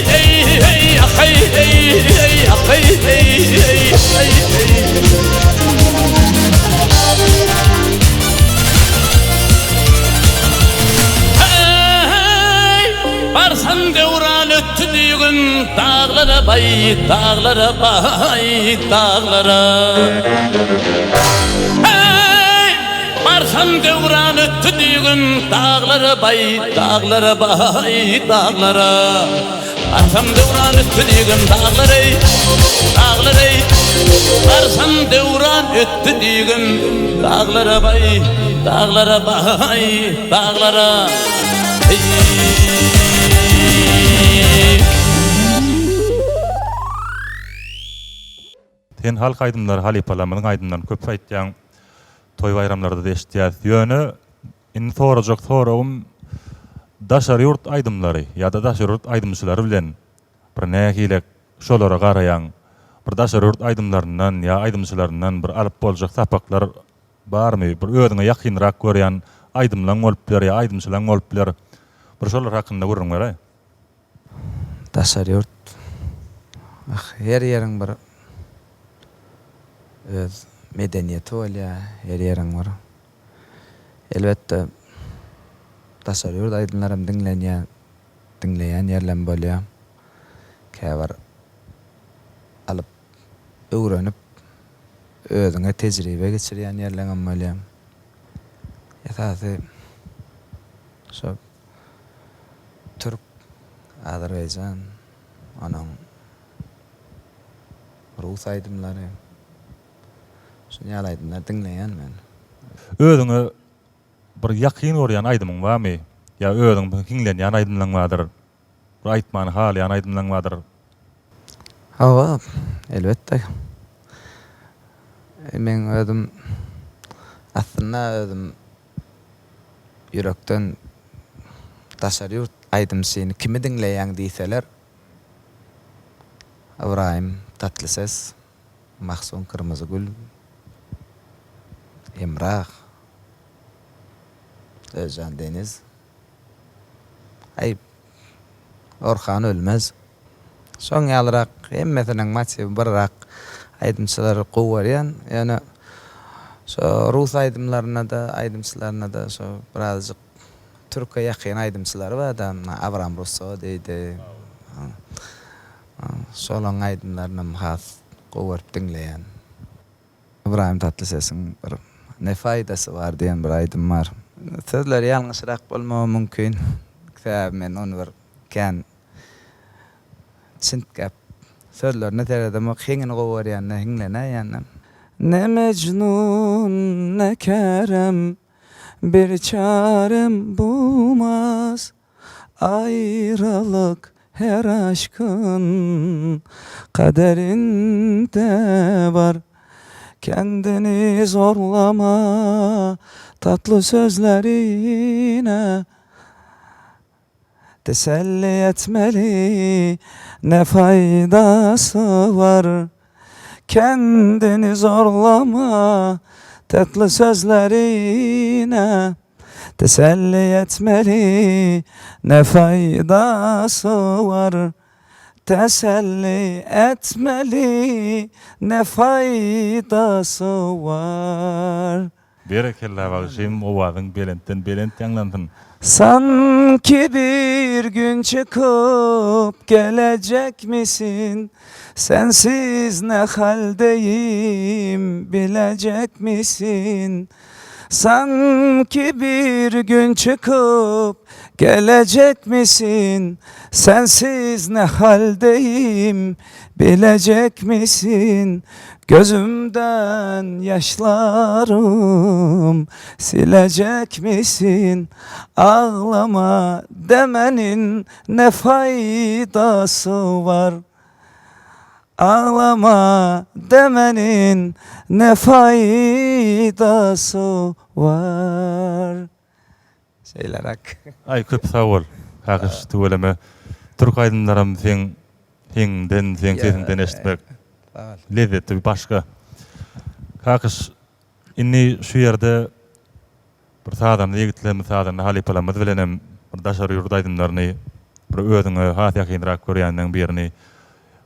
S2: düýgün daglara baý, daglara baý, daglara. Heý! Barsam döwran ötdi düýgün daglara baý, daglara baý, daglara. Barsam döwran ötdi düýgün daglara-eý, daglara-eý. Barsam döwran ötdi düýgün daglara baý, daglara baý, daglara.
S1: Sen halk aýdymlary halypalarymyzyň aýdymlaryny köp aýtýaň. Toý baýramlarda-da eşitýäs. Ýöne indi sorajak soragym daşary ýurt aýdymlary ýa-da daşary ýurt aýdymçylary bilen bir nähilek şolara garaýaň? Bir daşary ýurt aýdymlaryndan ýa aýdymçylaryndan bir alyp boljak sapaklar Barmy, bir özüňe ýakynrak görýän aýdymlaň bolup biler ýa aýdymçylaň bolup biler. Bir şolar hakynda gürrüň beräý.
S3: Daşary ýurt ah her ýeriň bir öz medeniýeti bolýar, her ýeriň bir elbetde daşary ýurt aýdymlaram diňlenýär, diňleýän ýerlem bolýar. Käbir alyp öwrenip özüňe tejribe geçirýän ýerleňem bolýar. Esasy şo türk, azerbaýjan, onuň rus aýdymlary, şuny ýaly aýdymlary diňleýän men.
S1: Özüňe bir ýakyn görýän aýdymyň barmy? Ýa özüň hiňlenýän aýdymlaň bardyr? Bir aýtmany halaýan aýdymlaň bardyr.
S3: Hawa, elbetde. Meň özüm aslynda özüm ýürekden daşary ýurt aýdymçyny kimi diňleýäň diýseler, Ybraýym Tatlyses, Mahsun Kyrmyzygül, Emrah, Özjan Deniz. Aý, Orhan Ölmez. Şoň ýalyrak hemmesiniň motiwi birrak aýdymçylary gowy görýän. Ýöne şo rus aýdymlarynda-da, aýdymçylarynda-da şo birazjyk türke ýakyn aýdymçylary bar-da, Abram Russo diýdi. Şolaň aýdymlarynam has gowy görüp diňleýän. Ybraýym Tatlysesiň bir Ne faýdasy bar diýen bir aýdym bar. Sözleri ýalňyşrak bolmagy mümkin. Sebäbi men ony bir kän çintgäp sözlerine seredemok. Heňini gowy görýän-de, hiňlenäýýän-de. Ne Mejnun, ne Kerem, bir çarem bulmaz. Aýralyk her aşkyn kaderinde bar. Kendini zorlama tatly sözlerine Teselli etmeli ne faýdasy bar. Kendini zorlama tatly sözlerine Teselli etmeli ne faýdasy bar Teselli etmeli ne faýdasy bar.
S1: Berekella bagşym owazyň belentden belent ýaňlansyn.
S3: Sanki bir gün çykyp gelecekmisin Sensiz ne haldeyim bilecekmisin Sanki bir gün çykyp gelecekmisin Sensiz ne haldeyim bilecekmisin Gözümden ýaşlarym silecekmisin Aglama demenin ne faýdasy bar Aglama demenin ne faýdasy bar. Şeýleräk.
S1: Aý köp sag bol Kakyş tüweleme türk aýdymlaram seň heňiňden seň sesiňden eşitmek lezzeti başga. Kakyş indi şu ýerde Bir sazanda ýigitlerimiz, sazanda halypalarymyz bilenem bir daşary ýurt aýdymlaryny bir özüňe has ýakynrak görýänleň birini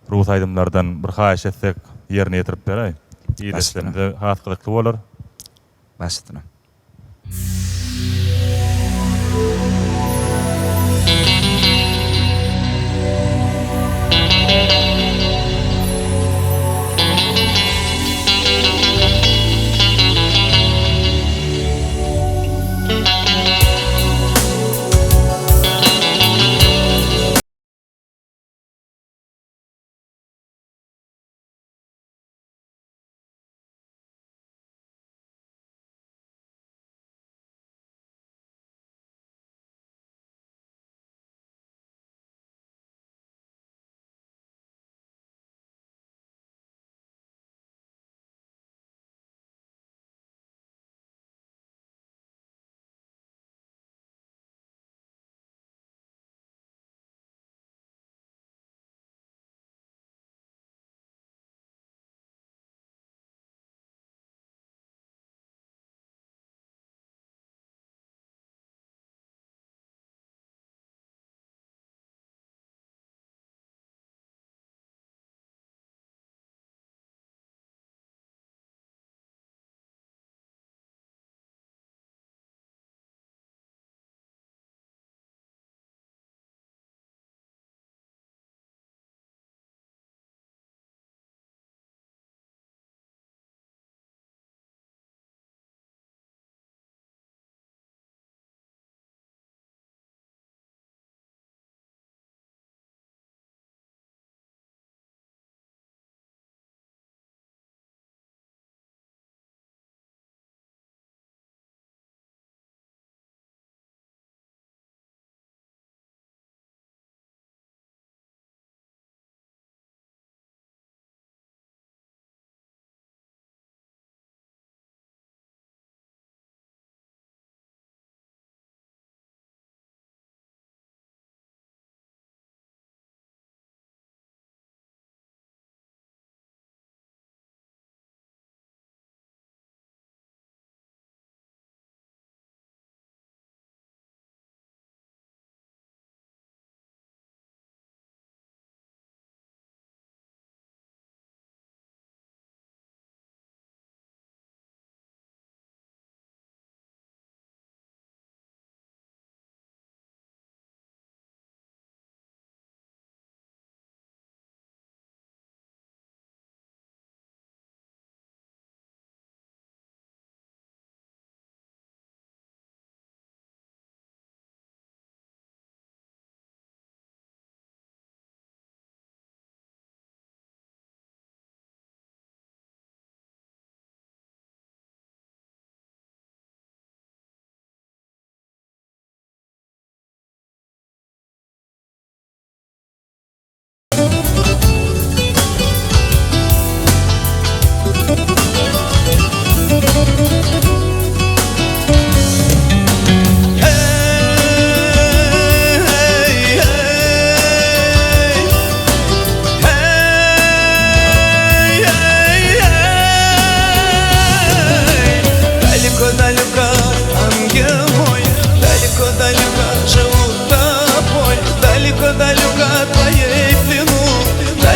S1: rus aýdymlardan bir haýyş etsek ýerine ýetirip beräý. Ildeşlerimize has gyzykly bolar.
S3: Baş üstüne.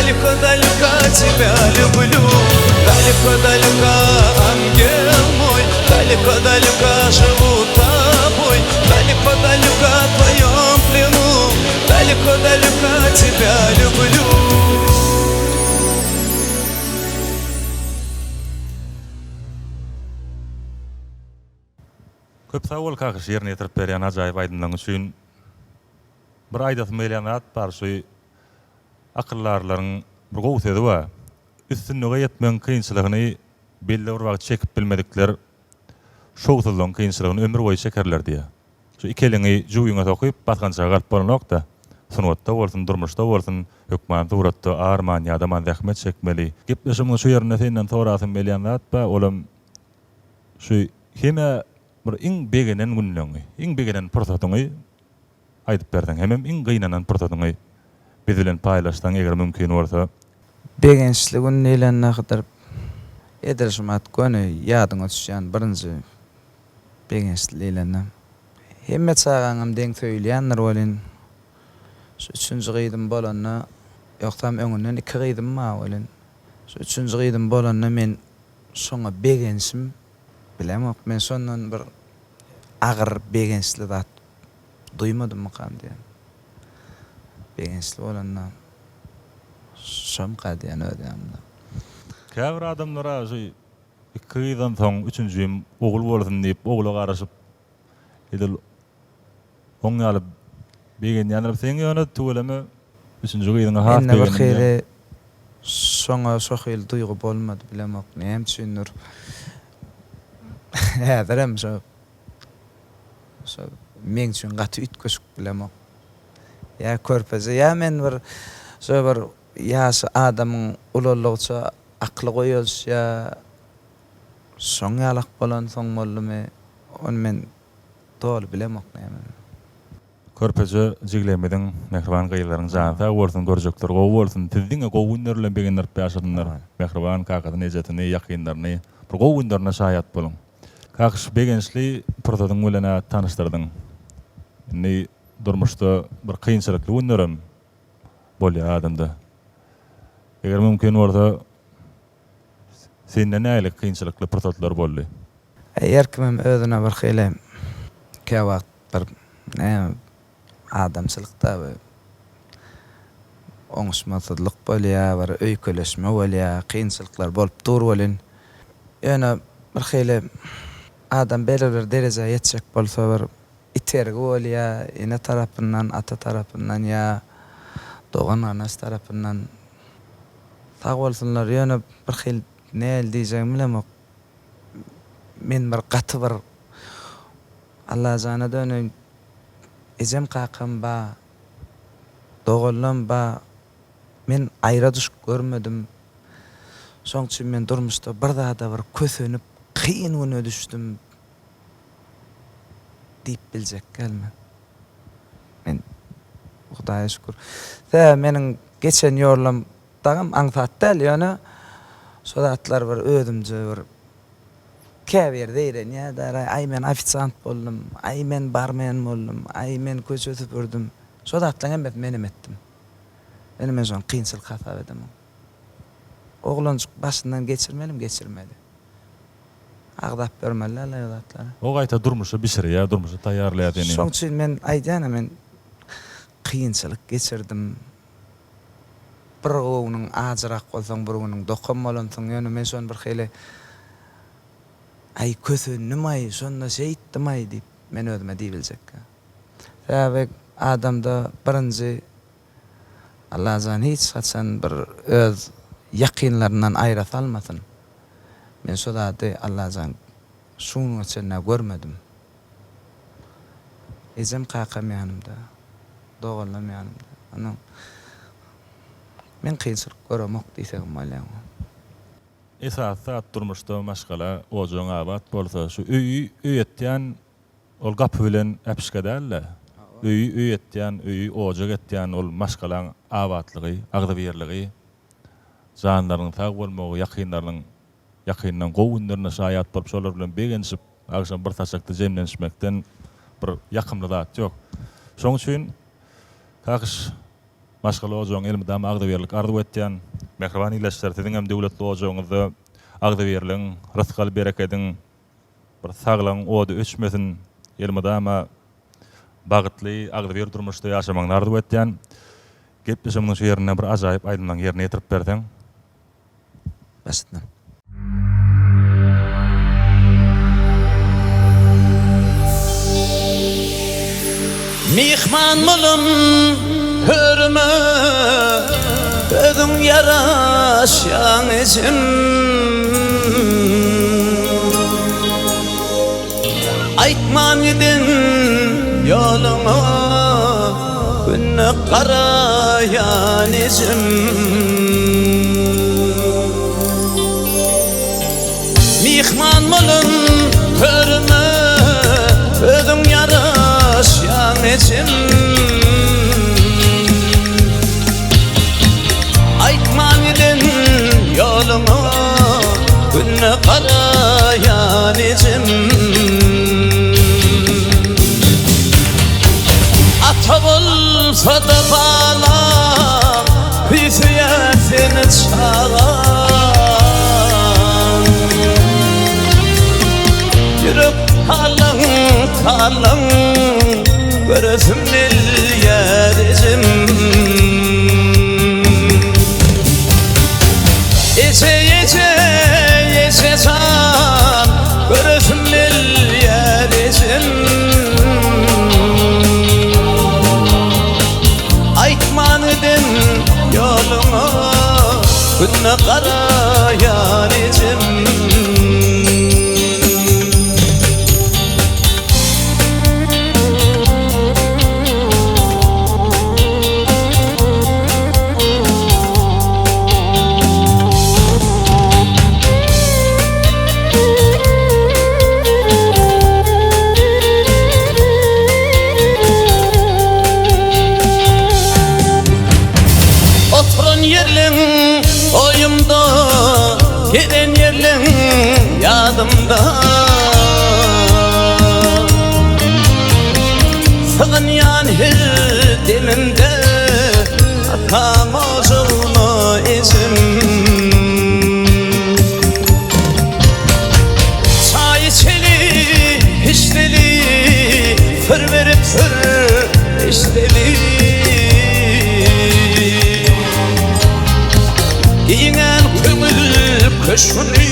S2: Далеко-далеко тебя люблю Далеко-далеко, ангел мой Далеко-далеко живу тобой Далеко-далеко в твоем плену Далеко-далеко тебя люблю
S1: Köp sag bol Kakyş ýerine ýetirip berýän ajaýyp aýdymlaň üçin. Bir aýdasym gelýän zat bar şu akyldarlaryň bir gowy sözi bar. Üstünlige ýetmegiň kynçylygyny belli bir wagt çekip bilmedikler şowsuzlygyň kynçylygyny ömür boýy çekerler diýýär. Şu iki eliňi jübiňe sokyp basgançaga galyp bolanokda. Sungatda bolsun, durmuşda bolsun hökman suratda arman, ýadaman zähmet çekmeli. Gepleşigimiziň şu ýerinde senden sorasym gelýän zat bar, olam Şu hemä bir iň begenen günleňi, iň begenen pursatyňy aýdyp berseň, hemem iň gynanan pursatyňy biz bilen paýlaşsaň, eger mümkin bolsa.
S3: Begençli gün diýlende Hydyr, edil şumat göni ýadyňa düşýän birinji begençli diýlende. Hemme çagaňam deň söýülýändir welin, şu üçünji gyzym bolanda, ýogsam öňünden iki gyzym bar welin, şu üçünji gyzym bolanda men Şoňa begenşim bilemok. Men şondan bir agyr begençli zat duýmadymmykam diýýän. Begençli bolanda şomka diýýän öz ýanymda.
S1: Käbir adamlara şu iki gyzdan soň üçünjim ogul bolsun diýip ogula garaşyp edil Oň ýaly begenýändir. Seň ýöne tüweleme üçünji gyzyňa has
S3: Mende bir
S1: begendim.
S3: hili şoňa şo hili duýgy bolmady bilemok näme üçindir. Häzirem şo şo meň üçin gaty üýtgeşik bilemok. Ýa körpeje ýa men bir şo bir ýaşy adamyň ulaldygyça akly goýalyşýa şoň ýalak bolansoň boldumy ony men Doly bilemok näme.
S1: Körpeje jiglerimiziň mähriban gyzlaryň jany sag bolsun görjekleri gowy bolsun sizi diňe gowy günler bilen begendirip ýaşasynlar mähriban kakasyny ejesini ýakynlaryny bir gowy günlerine şaýat boluň Kakyş begençli pursadyň bilenä tanyşdyrdyň indi durmuşda bir kynçylykly günlerem bolýar adamda eger mümkin bolsa Sende nähili kynçylykly pursatlar boldy?
S3: Her kimem özüne bir hili käwagt bir näme adamçylykda bir oňuşmasyzlyk bolýar, bir öýkeleşme bolýar, kynçylyklar bolup dur welin, ýöne bir hili adam belli bir derejä ýetjek bolsa bir itergi bolýar, ene tarapyndan, ata tarapyndan ýa dogan-garyndaş tarapyndan. Sag bolsunlar ýöne bir hili nähili diýjegimi bilemok. Men bir gaty bir Allajana döneýin ejem kakam ba doganlam ba men aýra düşüp görmedim. Şoň üçin men durmuşda bir zada bir kösenip kyn güne düşdüm diýip biljek däl men. Men Hudaýa şükür. Sebäbi meniň geçen ýolum dagam aňsat däl, ýöne şo zatlar bir özümce bir käbiri zeýrenýär-dä, aý men ofisiant boldum, aý men barmen boldum, aý men köçe süpürdim. Şo zatlaryň hemmesini menem etdim. Ýöne men şony kynçylyk hasap edemok. Oglanjyk başyndan geçirmelimi, geçirmeli. Agzap ýörmeli däl o zatlary.
S1: O gaýta durmuşa bişirýär, durmuşa taýýarlaýar seni.
S3: Şoň üçin men aýdýan-a men kynçylyk geçirdim. Bir günüň ajyrak bolsaň, bir günüň dokam bolansyň. Ýöne men şony bir hili aý kösendim-aý, şonda şeýtdim-aý diýip men özüme diýibiljek. Sebäbi adamda birinji Allajan hiç haçan bir öz ýakynlaryndan aýra salmasyn. Men şo zady Allajan şu günüňe çenlä görmedim. Ejem kakam ýanymda, doganlam ýanymda. Ondan men kynçylyk göremok diýsegem bolýar.
S1: Esasy zat durmuşda maşgala ojagyň abat bolsa şu öýi öý etýän Ol gapy bilen äpişge däl-de, öýi öý etýän, öýi ojak etýän ol maşgalaň abatlygy, agzybirligi, janlarynyň sag bolmagy, ýakynlarynyň ýakyndan gowy günlerine şaýat bolup, şolar bilen begenişip, agşam bir saçakda jemlenişmekden bir ýakymly zat ýok. Şonuň üçin Kakyş. Maşgala ojagyň elmydama agzybirlik arzuw etýän. Mähriban ildeşler, siziň hem döwletli ojagyňyzda agzybirligiň, rysgal-berekediň, bir saglygyň ody öçmesin, elmydama bagtly, agzybir durmuşda ýaşamagyňyzy arzuw etýän. Gepleşigimiziň şu ýerinde bir ajaýyp aýdymlaň ýerine ýetirip berseň.
S3: Başytdan.
S2: Myhman bolun törüme, Özüň ýaraşýaň ejem. Aýtman giden ýoluňa Günde garaýan ejem. Myhman bolan törüme Özüň ýaraşýaň ejem. Aýtman giden ýoluňa Günde garaýan ejem. Ata bolsa-da balam, Küýseýär seni çagam. Ýürek halyň talyň, Göresim gelýär ejem. Eje, eje, eje jan, Göresim gelýär ejem. Aýtman giden ýoluňa, Günde garaýan ejem. Oturan ýerleň oýumda, Gelen ýerleň ýadymda. Sygynýan her demimde Atam ojagyna ejem. Çaý içeli, pişdeli, Syr berip syr eşdeli. Giňän köňül köşgüni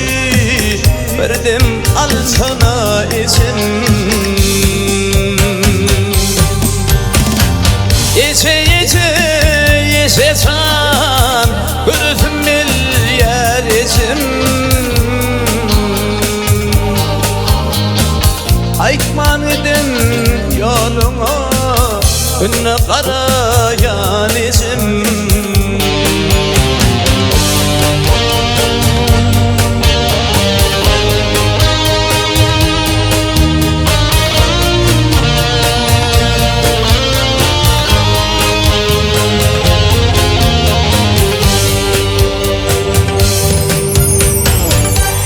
S2: Bir dem alsana ejem. Eje, eje, eje jan, Göresim gelýär ejem. Aýtman giden ýoluňa Günde garaýan ejem.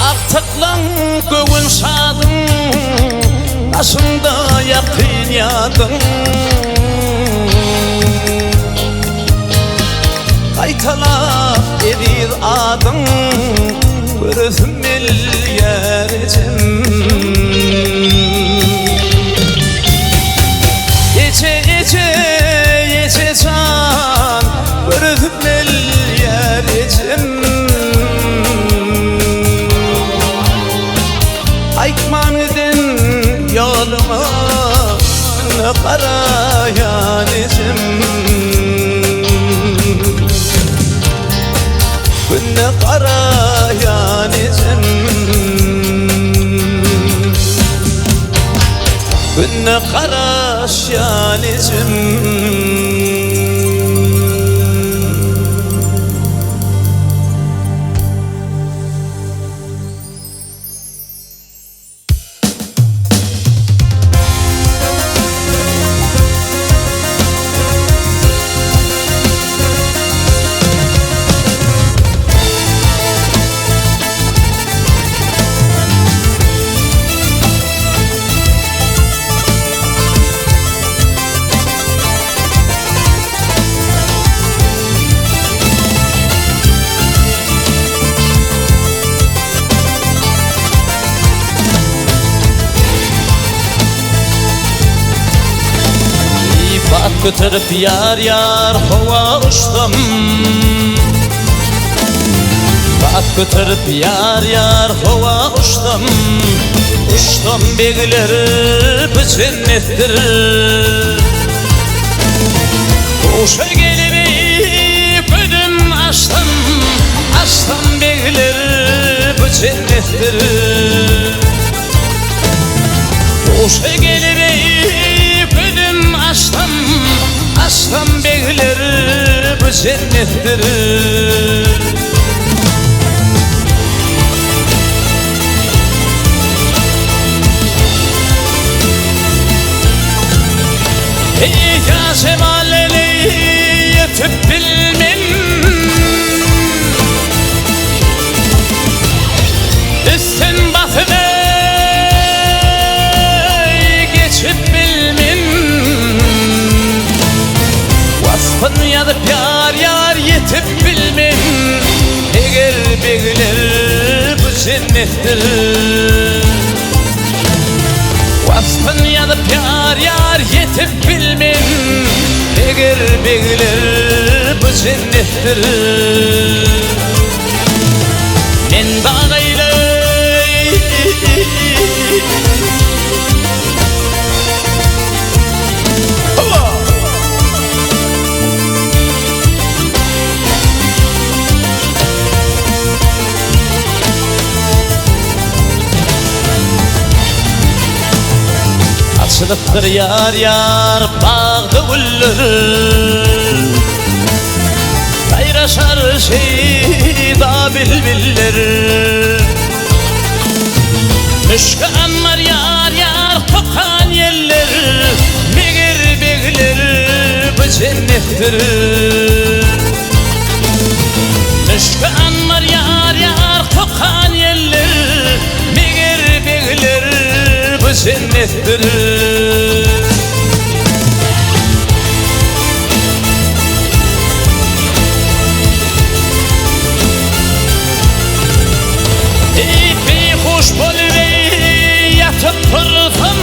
S2: Agtyklaň göwün şadyň, Daşyňda ýakyn ýadyň. Gaýtalap eziz adyň, Göresim gelýär ejem. Eje, eje, eje jan, Göresim gelýär ejem. Aýtman giden ýoluňa Günde garaýan ejem. Günde garaýan ejem. Günde garaşýan ejem. göterip ýar ýar howa uçsam Bat göterip ýar ýar howa uçsam Uçsam begler bu jennetdir Huşa gelip gözüm açsam Açsam begler bu jennetdir Huşa gelip gözüm açsam Açsam begler bu jennetdir. Eý ýa jemalini ýetip bilmen Üstün basyp eý geçip bilmen Waspyn ýazyp ýar ýar ýetip bilmen Eger begler bu jennetdir Waspyn ýazyp ýar ýar ýetip bilmen Eger begler bu jennetdir Men dag eýleý Açylypdyr ýar ýar bagda güller Saýraşar şeýda bilbiller Müşki anbar ýar ýar kokan ýeller Meger begler bu jennetdir Müşki anbar ýar ýar kokan ýeller Meger begler bu jennetdir. Eý beýhuş bolup eý ýatyp tursam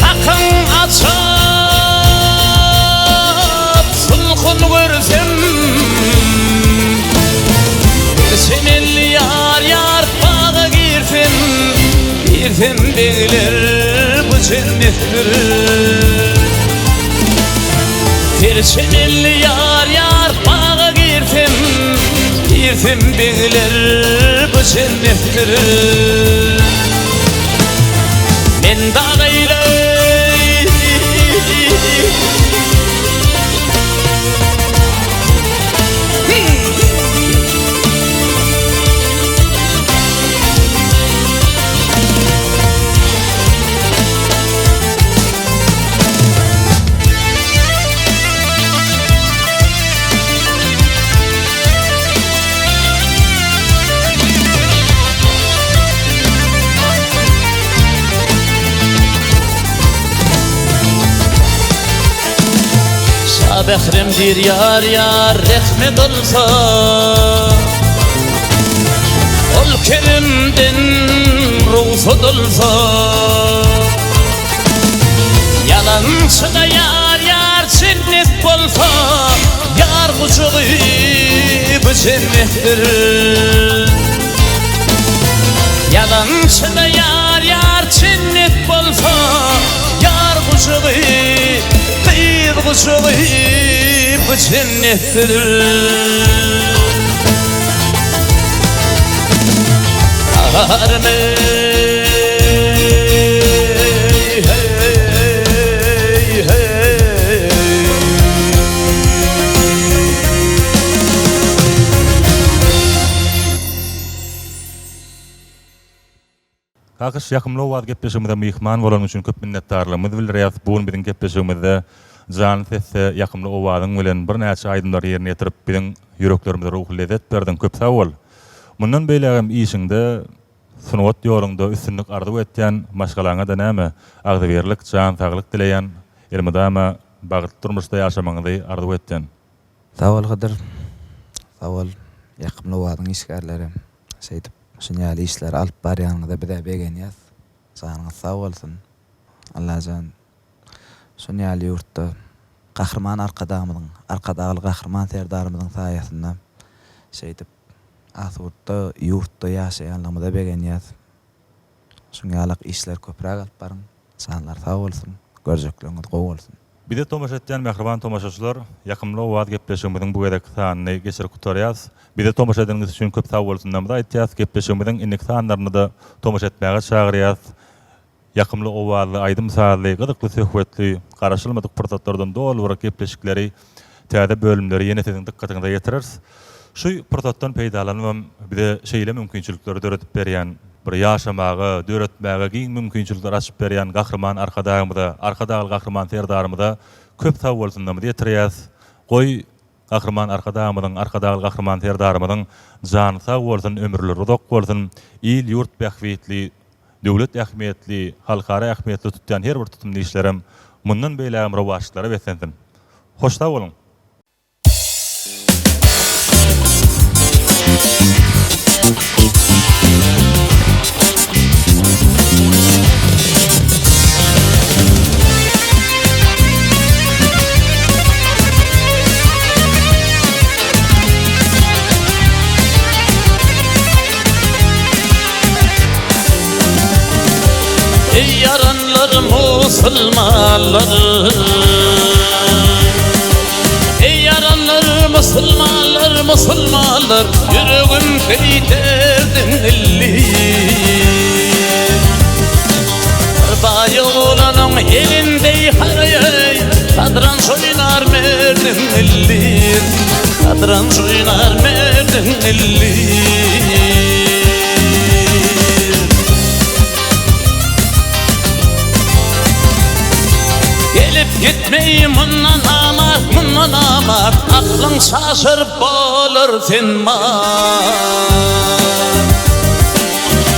S2: Hakyň açyp sulhun görsem Bir çemenli ýar ýar baga girsem Girsem begler bu jennetdir Serçemenli ýar ýar baga girsem Girsem begler bu jennetdir Men dag eýleý Şa Bährem diýr ýar ýar rehmet olsa Ol keremden rugsat olsa Ýalançyda ýar ýar jennet bolsa Ýar gujagy bu jennetdir Ýalançyda ýar ýar jennet bolsa Ýar gujagy gyz gujagy bu jennetdir Army
S1: Kakyş, ýakymly owaz gepleşigimize myhman bolanyň üçin köp minnetdarlygymyzy bildirýäris. Bu gün biziň gepleşigimizde janly sesde ýakymly owazyň bilen birnäçe aýdymlary ýerine ýetirip, biziň ýüreklerimize ruhy lezzet berdiň. Köp sag bol! Mundan beýlägem işiňde, sungat ýoluňda üstünlik arzuw etýän, maşgalaňa-da näme, agzybirlik, jan saglyk dileýän, elmydama bagtly durmuşda ýaşamagyňyzy arzuw etýän.
S3: Sag bol Hydyr. Sag bol Ýakymly owazyň işgärleri. Şeýdip şuny ýaly işleri alyp barýanyňyza bizä begenýäs. Janyňyz sag bolsun. Allajan şon ýaly ýurtda Gahryman Arkadagymyzyň, Arkadagly Gahryman Serdarymyzyň saýasynda şeýdip asuda ýurtda ýaşaýanlygymyza begenýäs. Şuň ýalak işleri köpräk alyp baryň. Janlar sag bolsun, görjekleriňiz gowy bolsun.
S1: Bize tomaşa etýän mähriban tomaşaçylar, Ýakymly owaz gepleşigimiziň bu gezekki sanyny geçirip gutarýas. Bize tomaşa edeniňiz üçin köp sagbolsunlarymyzy aýtýas. Gepleşigimiziň indiki sanlaryna-da tomaşa etmäge çagyrýas. Ýakymly owazly, aýdym-sazly, gyzykly söhbetli, garaşylmadyk pursatlardan doly bir gepleşikleri, täze bölümleri ýene siziň dykgatyňyza ýetireris. Şu pursatdan peýdalanybam bize şeýle mümkinçilikleri döredip berýän, bir ýaşamaga, döretmäge giň mümkinçilikler açyp berýän Gahryman Arkadagymyza, Arkadagly Gahryman Serdarymyza köp sagbolsunlarymyzy ýetirýäs. Goý, Gahryman Arkadagymyzyň, Arkadagly Gahryman Serdarymyzyň jany sag bolsun, ömürleri uzak bolsun, il-ýurt bähbitli, döwlet ähmiýetli, halkara ähmiýetli tutýan her bir tutumly işlerem mundan beýlägem rowaçlyklara beslensin. Hoş sag boluň!
S2: Eý ýaranlar musulmanlar Eý ýaranlar musulmanlar musulmanlar Ýüregim beýterden illi Bir baý oglanyň elinde haraý Sadranç oýnar merdiň illi Sadranç oýnar merdiň illi Gelip gitmeý mundan amat, mundan amat, Aklyň çaşar bolar sen mat.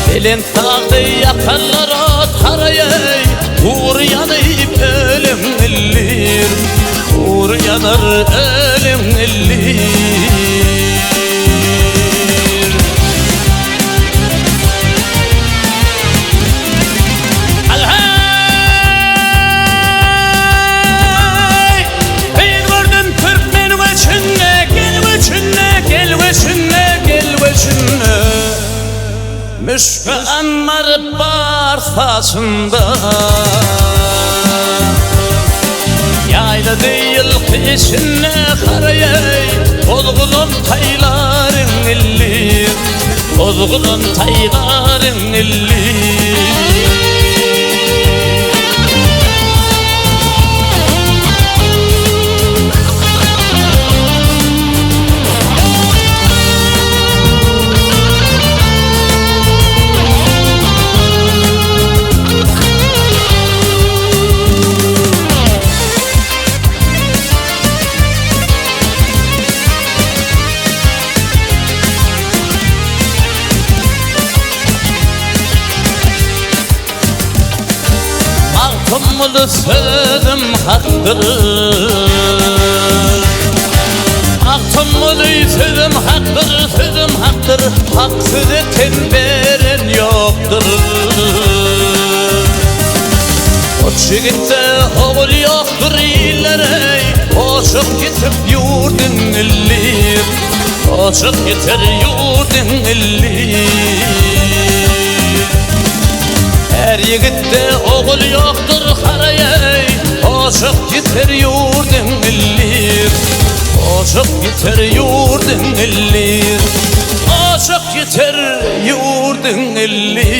S2: Belent dagda ýakarlar ot haraýaý, Gury ýanyp öleň illir, Gury ýanar öleň illir. Alhaý! Gyz gördüm türkmen göçünde, Gel göçünde, gel göçünde, gel göçünde. Müşki anbar bar saçynda. Ýaýlady ýylky içinde haraýaý, Bozgulan taýlaryň illi, Bozgulan taýlaryň illi. Magtymguly sözüm hakdyr Magtymguly sözüm hakdyr, sözüm hakdyr, Hak söze ten beren ýokdur. Goç ýigitde ogul ýokdur illere, Oçuk ýitip ýurduň illi, Oçuk ýiter ýurduň illi. Är ýigitde ogul ýokdur haraý, Oçuk ýiter ýurduň illi, Oçuk ýiter ýurduň illi, Oçuk ýiter ýurduň illi.